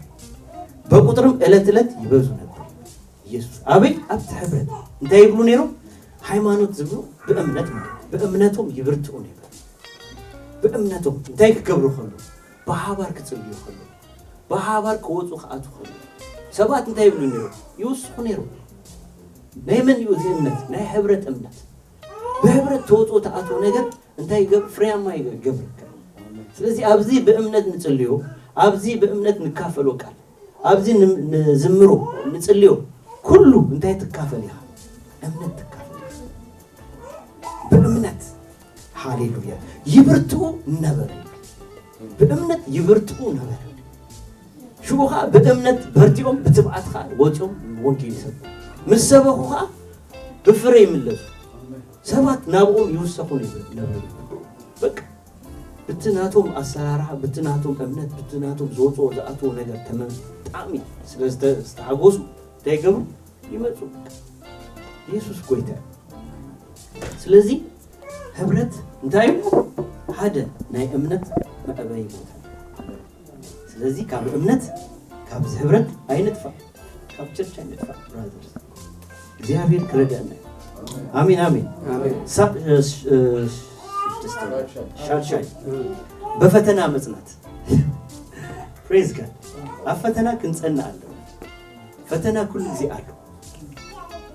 በቁጥርም ዕለት ዕለት ይበዙ ነበር። ኢየሱስ አበይ? ኣብቲ ሕብረት። እንታይ ይብሉ ነይሮም? ሃይማኖት ዝብሉ ብእምነት ማለት፣ ብእምነቶም ይብርትኡ ነበር። ብእምነቶም እንታይ ክገብሩ ከለዉ? ብሓባር ክጽልዩ ከለዉ፣ ብሓባር ክወጹ ክኣትዉ ከለዉ፣ ሰባት እንታይ ይብሉ ነይሮም? ይውስኹ ነይሮም። ናይ መን እዩ እዚ እምነት? ናይ ሕብረት እምነት። ብሕብረት ተወጽኦ ተኣትዎ ነገር እንታይ ይገብ-፣ ፍሬያማ ይገ-፣ ይገብረካ። ስለዚ ኣብዚ ብእምነት ንጽልዮ፣ ኣብዚ ብእምነት ንካፈሎ ቃል፣ ኣብዚ ን-፣ ንዝምሮ፣ ንጽልዮ፣ ኩሉ እንታይ ትካፈል ኢኻ? እምነት ትካፈል። ብእምነት፣ ሃሌሉያ፣ ይብርትኡ ነበሩ። ብእምነት ይብርትኡ ነበሩ። ሽዑ ኸዓ ብእምነት በርቲኦም ብትብዓት ኸዓ ወፂኦም ወንጌል ይሰብኩ። ምስ ሰበኹ ኸዓ ብፍረ ይምለሱ። ሰባት ናብኦም ይውሰኹ ነበሩ። በቃ ብቲ ናቶም ኣሰራርሓ፣ ብቲ ናቶም እምነት፣ ብቲ ናቶም ዝወፅኦ ዝኣትዎ ነገር ተመ-፣ ብጣዕሚ ስለ ዝተ-፣ ዝተሓጎሱ እንታይ ይገብሩ? ይመፁ። ኢየሱስ ጎይታ እዩ። ስለዚ ህብረት እንታይ እዩ? ሓደ ናይ እምነት መዕበይ ቦታ እዩ። ስለዚ ካብ እምነት፣ ካብዚ ህብረት ኣይንጥፋእ፣ ካብ ቸርች ኣይንጥፋእ ብራዘርስ። እግዚኣብሔር ክረድአና እዩ። ኣሜን፣ ኣሜን። ኣሜን። ሳ-፣ እ፣ ሽ-፣ እ፣ ስድስተ፣ ሻድሻይ፣ በፈተና መጽናት። ፕሬዝ ጋድ። ኣብ ፈተና ክንጸንእ ኣለና። ፈተና ኩሉ ግዜ ኣሎ።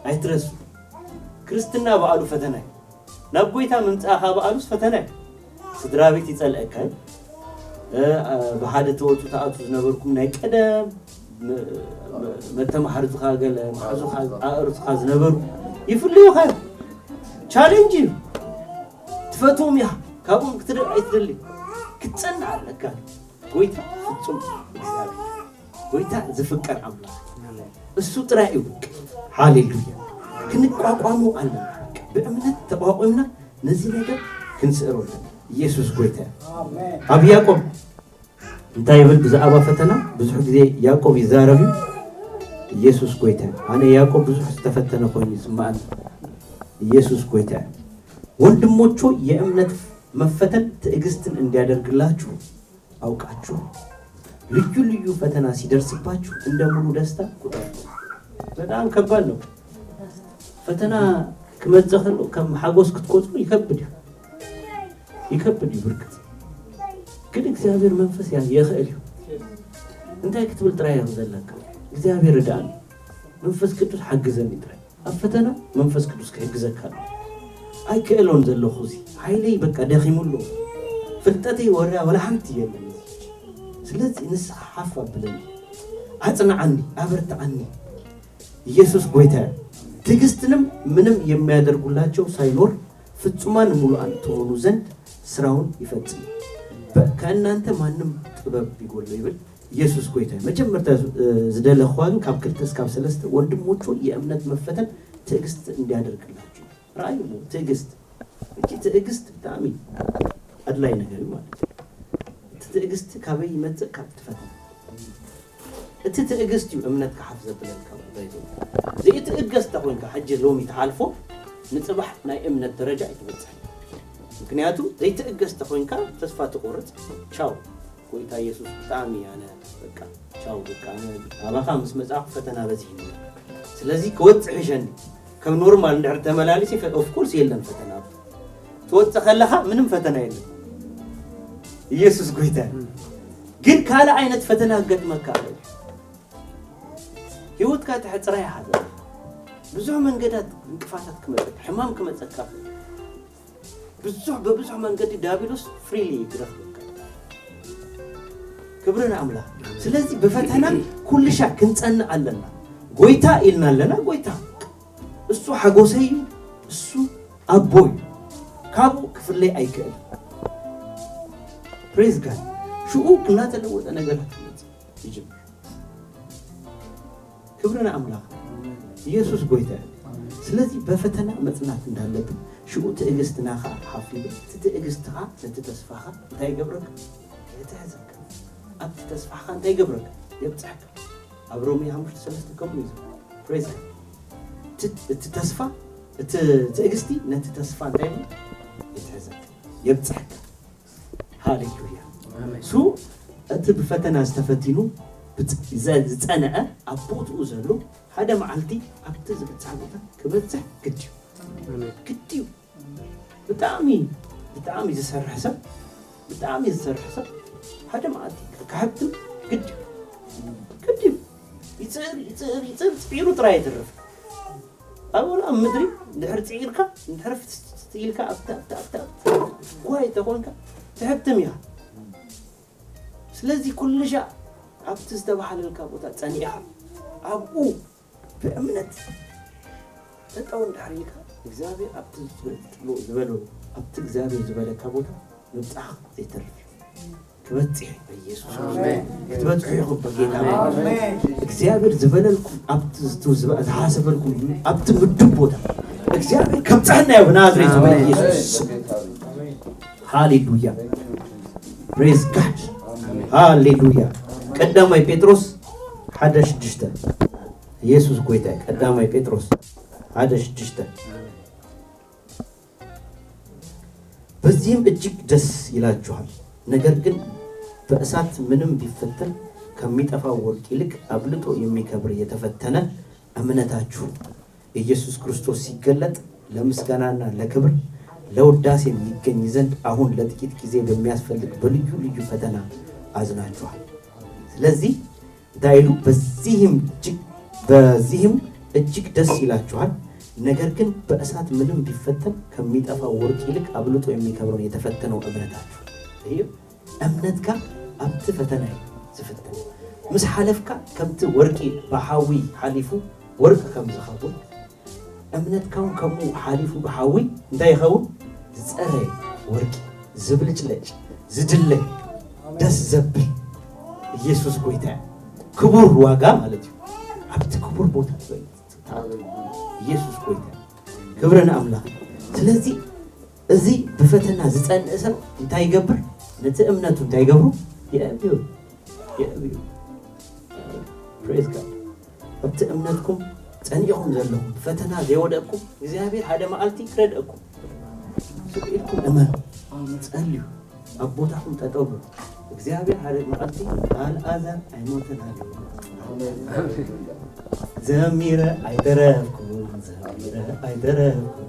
ኣይትረሱ። ክርስትና በዓሉ ፈተና እዩ። ናብ ጎይታ ምምጻእኻ በዓሉስ ፈተና እዩ። ስድራ ቤት ይጸልአካ እዩ። እ፣ እ፣ ብሓደ ትወጹ ተኣቱ ዝነበርኩም ናይ ቀደም ም-፣ ም-፣ መተማሓርትኻ ገለ፣ መሓዙኻ፣ ኣእርትኻ ዝነበሩ ይፍለዩኻ እዮም። ቻሌንጅ እዩ። ትፈትዎም ኢኻ። ካብኦም ክትርቕ ኣይትደሊ። ክትጸንዕ ኣለካ። ጎይታ ፍጹም እግዚኣብሔር። ጎይታ ዝፍቀር ኣምላኽ። እሱ ጥራይ እዩ። ሃሌሉያ። ክንቋቋሙ ኣለና። ብእምነት ተቋቋምና ነዚ ነገር ክንስዕሮ ኣለና። ኢየሱስ ጎይታ እዩ። ኣብ ያዕቆብ እንታይ ይብል ብዛዕባ ፈተና? ብዙሕ ግዜ ያዕቆብ ይዛረብ እዩ። ኢየሱስ ጎይታ እዩ። ኣነ ያዕቆብ ብዙሕ ዝተፈተነ ኮይኑ ይስምዓኒ። ኢየሱስ ጎይታ እዩ። ወንድሞች ሆይ፣ የእምነት መፈተን ትዕግስትን እንዲያደርግላችሁ አውቃችሁ፣ ልዩ ልዩ ፈተና ሲደርስባችሁ እንደ ሙሉ ደስታ ቁጠሩ። በጣም ከባድ ነው። ፈተና ክመጽእ ከሎ ከም ሓጎስ ክትቆጽሩ ይከብድ እዩ። ይከብድ እዩ ብርግጽ። ግን እግዚኣብሔር መንፈስ ያ-፣ የኽእል እዩ። እንታይ ክትብል ጥራይ እዮም ዘለካ? እግዚኣብሔር ርድኣኒ፣ መንፈስ ቅዱስ ሓግዘኒ ጥራይ። ኣብ ፈተና መንፈስ ቅዱስ ክሕግዘካ ኣሎ። ኣይክእሎን ዘለኹ፣ እዚ ሓይለይ በቃ ደኺሙ ኣሎ። ፍልጠተይ ወላ፣ ወላ ሓንቲ የለን። ስለዚ ንስኻ ሓፍ ኣብለኒ፣ ኣጽንዓኒ፣ ኣበርትዓኒ። ኢየሱስ ጎይታ። ትዕግስትንም ምንም የሚያደርጉላቸው ሳይኖር ፍጹማን ሙሉኣን ትሆኑ ዘንድ ስራውን ይፈጽም። በ-፣ ከእናንተ ማንም ጥበብ ቢጎድለው ይብል። ኢየሱስ ጎይታ። መጀመርታ ዝ-፣ ዝደለኽዋ ግን ካብ ክልተ እስካብ ሰለስተ፣ ወንድሞች ሆይ፣ የእምነት መፈተን ትዕግስት እንዲያደርግላችሁ። ራእይ እሞ ትዕግስት። እቺ ትዕግስት ብጣዕሚ ኣድላይ ነገር እዩ ማለት እዩ። እቲ ትዕግስቲ ካበይ ይመጽእ? ካብ እቲ ፈተና። እቲ ትዕግስቲ እዩ እምነትካ ሓፍ ዘብለልካ ማለት እዩ። ዘይትዕገስ ተኾይንካ፣ ሕጂ ሎሚ ትሓልፎ፣ ንጽባሕ ናይ እምነት ደረጃ ኣይትበጽሕን። ምክንያቱ ዘይትዕገስ ተኾይንካ፣ ተስፋ ትቆርጽ፣ ቻው። ጎይታ ኢየሱስ ብጣዕሚ ኣነ በቃ ቻው፣ በቃ ኣነ ኣባኻ ምስ መጻእኩ ፈተና በዚሕኒ። ስለዚ ክወጽእ ሕሸኒ። ከም ኖርማል እንድሕር ተመላሊሰ ፈ-፣ ኦፍ ኮርስ የለን ፈተና። ትወጽእ ከለኻ ምንም ፈተና የለን። ኢየሱስ ጎይታ። ግን ካልእ ዓይነት ፈተና ክገጥመካ ኣሎ። ህይወትካ ተሕጽራ ይሓዘ። ብዙሕ መንገዳት እንቅፋታት ክመጸካ፣ ሕማም ክመጸካ። ብዙሕ፣ ብብዙሕ መንገዲ ዲያብሎስ ፍሪሊ ክረኽበካ። ክብሪ ንኣምላኽ። ስለዚ ብፈተና ኩልሻ ክንጸንዕ ኣለና። ጎይታ ኢልና ኣለና፣ ጎይታ። እሱ ሓጎሰይ እዩ፣ እሱ ኣቦይ እዩ። ካብኡ ክፍለይ ኣይክእል። ፕሬዝ ጋድ። ሽኡ እናተለወጠ ነገራት ይመጽእ፣ ይጅምር። ክብሪ ንኣምላኽ። ኢየሱስ ጎይታ እዩ። ስለዚ በፈተና መጽናት እንዳለብን ሽኡ ትዕግስትና ኸዓ ሓፍ ይብል። እቲ ትዕግስቲ ኸዓ ነቲ ተስፋኻ እንታይ ይገብረካ? ይትሕዘካ። ኣብቲ ተስፋኻ እንታይ ይገብረካ? የብጽሐካ። ኣብ ሮሜ ሓሙሽተ ሰለስተ ከምኡ እዩ ዝብል። ፕሬዝ ጋድ። እቲ፣ እቲ ተስፋ፣ እቲ ትዕግስቲ ነቲ ተስፋ እንታይ ይብል? ይትሕዘካ። የብጽሐካ። ሃሌሉያ። ኣሜን። ሱ እቲ ብፈተና ዝተፈቲኑ ብጽ-፣ ዘ-፣ ዝጸንዐ ኣብ ቦትኡ ዘሎ ሓደ መዓልቲ ኣብቲ ዝበጽሐ ቦታ ክበጽሕ ግድ እዩ። ኣሜን። ግድ እዩ። ብጣዕሚ፣ ብጣዕሚ ዝሰርሕ ሰብ፣ ብጣዕሚ ዝሰርሕ ሰብ ሓደ መዓልቲ ክሕብትም ግድ እዩ። ግድ እዩ። ይጽዕር፣ ይጽዕር፣ ይጽዕር፣ ጽዒሩ ጥራይ ይትርፍ። ኣብ ወላ ኣብ ምድሪ ድሕር ጽዒርካ፣ ድሕር ፍትፍት ኢልካ ኣብታ፣ ኣብታ፣ ኣብታ፣ ኣብታ ጓይ ተኾንካ ትሕብትም ኢኻ። ስለዚ ኩልሻ ኣብቲ ዝተባህለልካ ቦታ ጸኒዕኻ ኣብኡ ብእምነት ጠጠው እንድሕር ኢልካ፣ እግዚኣብሔር ኣብቲ ዝበሎ፣ ዝበሎ፣ ኣብቲ እግዚኣብሔር ዝበለካ ቦታ ምብጻሕ ዘይተርፍ እዩ። ክበጽሕ በኢየሱስ ኣሜን። ክትበጽሑ ኢኹም በጌታ ኣሜን። እግዚኣብሔር ዝበለልኩም ኣብቲ ዝቱ-፣ ዝባ-፣ ዝሓሰበልኩም ኣብቲ ምድብ ቦታ እግዚኣብሔር ከብጽሐና እዩ ብናዝሬቱ ኣሜን። በኢየሱስ። ሃሌሉያ። ፕሬዝ ጋድ። ሃሌሉያ። ቀዳማይ ጴጥሮስ ሓደ ሽዱሽተ። ኢየሱስ ጎይታ እዩ። ቀዳማይ ጴጥሮስ ሓደ ሽዱሽተ። በዚህም እጅግ ደስ ይላችኋል፣ ነገር ግን በእሳት ምንም ቢፈተን ከሚጠፋው ወርቅ ይልቅ አብልጦ የሚከብር የተፈተነ እምነታችሁ ኢየሱስ ክርስቶስ ሲገለጥ ለምስጋናና ለክብር ለውዳሴም ይገኝ ዘንድ አሁን ለጥቂት ጊዜ በሚያስፈልግ በልዩ ልዩ ፈተና አዝናችኋል። ስለዚህ እንታይ ይሉ? በዚህም እጅግ፣ በዚህም እጅግ ደስ ይላችኋል፣ ነገር ግን በእሳት ምንም ቢፈተን ከሚጠፋው ወርቅ ይልቅ አብልጦ የሚከብረውን የተፈተነው እምነታችሁ። ይህ እምነትካ ኣብቲ ፈተና እዩ ዝፍተን። ምስ ሓለፍካ ከምቲ ወርቂ ብሓዊ ሓሊፉ ወርቂ ከም ዝኸውን እምነትካ እውን ከምኡ ሓሊፉ ብሓዊ እንታይ ይኸውን? ዝጸረየ ወርቂ፣ ዝብልጭለጭ፣ ዝድለ፣ ደስ ዘብል። ኢየሱስ ጎይታ እዩ። ክቡር ዋጋ ማለት እዩ። ኣብቲ ክቡር ቦታ ትበልጽ። ኢየሱስ ጎይታ እዩ። ክብሪ ንኣምላኽ። ስለዚ እዚ ብፈተና ዝጸንእ ሰብ እንታይ ይገብር? ነቲ እምነቱ እንታይ ይገብሩ? የእብዩ። የእብዩ። Praise God። ኣብቲ እምነትኩም ጸኒዕኹም ዘለኹም፣ ብፈተና ዘይወደቅኩም፣ እግዚኣብሔር ሓደ መዓልቲ ክረድአኩም። ስቕ ኢልኩም እመኑ። ጸልዩ። ኣብ ቦታኹም ጠጠው በሉ። እግዚኣብሔር ሓደ መዓልቲ ኣልኣዛር ኣይሞተን ኣሎ። ዘሚረ ኣይተረፍኩን፣ ዘሚረ ኣይተረፍኩን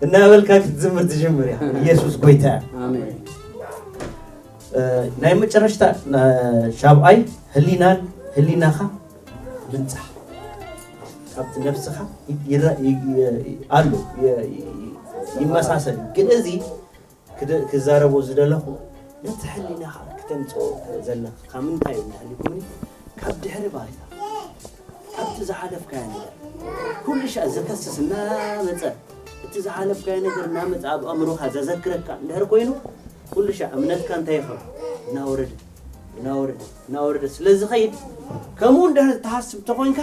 እናበልካ ክትዝምር ትጅምር እያ። ኢየሱስ ጎይታ እዩ። ኣሜን። እ፣ ናይ መጨረሽታ እ፣ ሻብዓይ ህሊናን ህሊናኻ ምንጻሕ ካብቲ ነፍስኻ ይ- ይረ- ይ- ይ- ኣሎ ይ- ይ- ይመሳሰል እዩ። ግን እዚ ክደ- ክዛረቦ ዝደለኹ ነቲ ሕሊናኻ ክተምፅኦ ዘለኻ ካብ ምንታይ እዩ እንዳሃልኩኒ ካብ ድሕሪ ባይታ ኣብቲ ዝሓለፍካዮ ነገር ኩሉ ሻዕ ዘከስስ እናመፀ እቲ ዝሓለፍካዮ ነገር እናመፀ ኣብ ኣእምሮኻ ዘዘክረካ እንድሕር ኮይኑ ኩሉ ሻዕ እምነትካ እንታይ ይኸውን እናወረደ እናወረደ እናወረደ ስለ ዝኸይድ ከምኡ እንድሕር ትሓስብ ተኾይንካ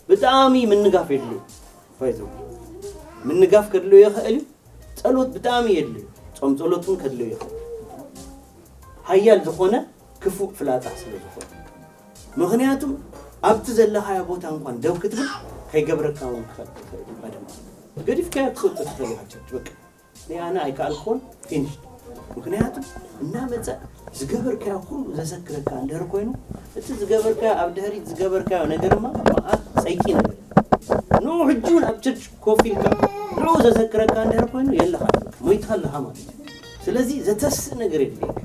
ብጣዕሚ ምንጋፍ የድልዩ ፋይዞ ምንጋፍ ከድልዮ ይኽእል እዩ ጸሎት ብጣዕሚ የድልዩ ጾም ጸሎት እውን ከድልዮ ይኽእል ሓያል ዝኾነ ክፉእ ፍላጻ ስለ ዝኾነ ምኽንያቱም ኣብቲ ዘለኻዮ ቦታ እንኳን ደው ክትብል ከይገብረካ እውን ክኸእል ይኽእል እዩ ቀደም ገዲፍካዮ ክትወጽእ ትኽእል ኢኻ ቸርች በቃ ናይ ኣነ ኣይከኣልኩን ፊኒሽድ ምኽንያቱ እናመፀ ዝገበርካዮ ኩሉ ዘዘክረካ እንድሕር ኮይኑ እቲ ዝገበርካዮ ኣብ ድሕሪት ዝገበርካዮ ነገርማ መዓት ፀይቂ ነገር ንኡ ሕጂ እውን ኣብ ቸርች ኮፍ ኢልካ ንኡ ዘዘክረካ እንድሕር ኮይኑ የለኻ ሞይትካ ኣለኻ ማለት እዩ ስለዚ ዘተስእ ነገር የድልየካ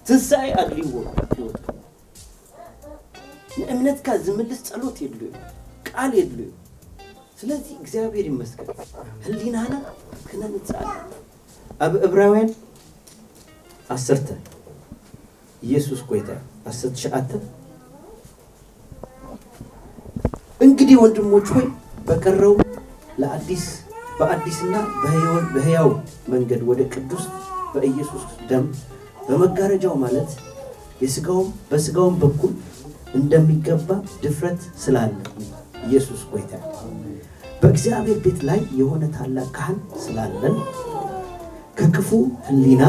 ትንሳኤ ኣድልይዎ ህይወትካ ንእምነትካ ዝምልስ ጸሎት የድልዩ ቃል የድልዩ ስለዚ እግዚኣብሔር ይመስገን ህሊናና ክነንጻል ኣብ እብራውያን ዓሰርተ ኢየሱስ ጎይታ ዓሰርተ ትሽዓተ እንግዲህ ወንድሞች ሆይ በቀረው ለአዲስ በአዲስና በሕያው መንገድ ወደ ቅዱስ በኢየሱስ ደም በመጋረጃው ማለት የስጋውም በስጋውም በኩል እንደሚገባ ድፍረት ስላለ ኢየሱስ ጎይታ በእግዚአብሔር ቤት ላይ የሆነ ታላቅ ካህን ስላለን ከክፉ ህሊና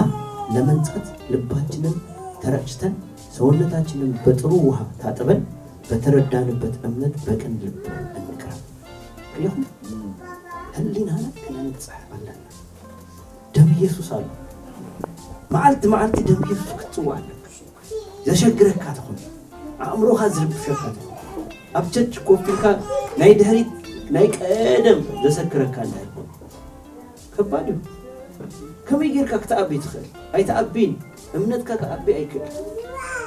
ለመንጻት ልባችንን ተረጭተን ሰውነታችንን በጥሩ ውሃ ታጥበን በተረዳንበት እምነት በቅን ልብ እንቅረብ። ሪኹም ህሊናና ክነንጽሕ ኣለና። ደም ኢየሱስ ኣሎ። መዓልቲ መዓልቲ ደም ኢየሱስ ክትጽዋዕ ኣለካ። ዘሸግረካ ተኾነ ኣእምሮኻ ዝርብሸካ ተኾነ ኣብ ቸርች ኮፍ ኢልካ ናይ ድሕሪት ናይ ቀደም ዘሰክረካ እንዳይኮን ከባድ እዩ። ከመይ ጌርካ ክትኣቢ ትኽእል? ኣይትኣቢን። እምነትካ ክኣቢ ኣይክእል።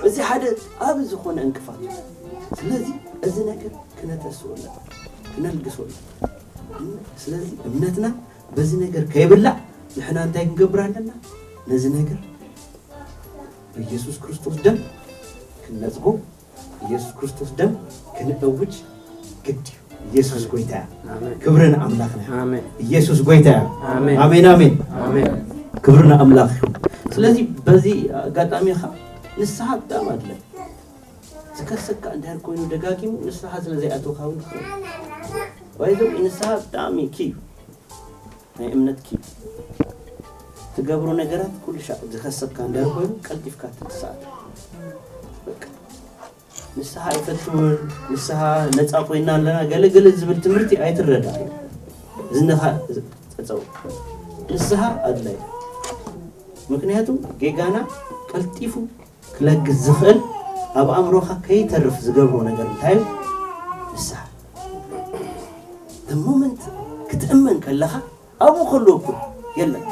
እዚ ሓደ ኣብ ዝኾነ እንቅፋት እዩ። ስለዚ እዚ ነገር ክነተስወለ ክነልግሶ ስለዚ እምነትና በዚ ነገር ከይብላዕ ንሕና እንታይ ክንገብር ኣለና? ነዚ ነገር ብኢየሱስ ክርስቶስ ደም ክንነጽጎ ኢየሱስ ክርስቶስ ደም ክንእውጅ ግድ እዩ። ኢየሱስ ጎይታ እዩ። ክብሪ ንኣምላኽና። ኢየሱስ ጎይታ እዩ። ኣሜን ኣሜን። ክብሪ ንኣምላኽ ይኹን። ስለዚ በዚ ኣጋጣሚ ኻ ንስሓ ብጣዕሚ ኣድለ ዝከሰካ እንድሕር ኮይኑ ደጋጊሙ ንስሓ ስለ ዘይኣተውካ እውን ትኸውን። ባይዘው ንስሓ ብጣዕሚ ኪዩ ናይ እምነት ኪዩ ትገብሮ ነገራት ኩሉ ሻዕ ዝኸሰካ እንድሕር ኮይኑ ቀልጢፍካ ትንስኣ ንስሓ ኣይፈትውን ንስሓ ነፃ ኮይና ኣለና ገለገለ ዝብል ትምህርቲ ኣይትረዳ እዝንኻ ፀፀው ንስሓ ኣድላይ ምክንያቱ ጌጋና ቀልጢፉ ክለግስ ዝኽእል ኣብ ኣእምሮኻ ከይተርፍ ዝገብሮ ነገር እንታይ እዩ? ንስሓ። ሞመንት ክትእመን ከለኻ ኣብኡ ከሎ እኮ የለን።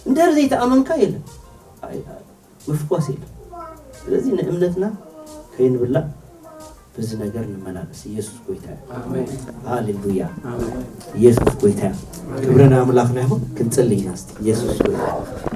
እንድሕር ዘይተኣመንካ የለን። ምፍኳስ የለን። ስለዚ ንእምነትና ከይንብላዕ በዚ ነገር ንመላለስ። ኢየሱስ ጎይታ እዩ። ሃሌሉያ። ኢየሱስ ጎይታ እዩ። ክብሪ ንኣምላኽና ይኹን። ክንጽሊ ኢና እስቲ። ኢየሱስ ጎይታ እዩ።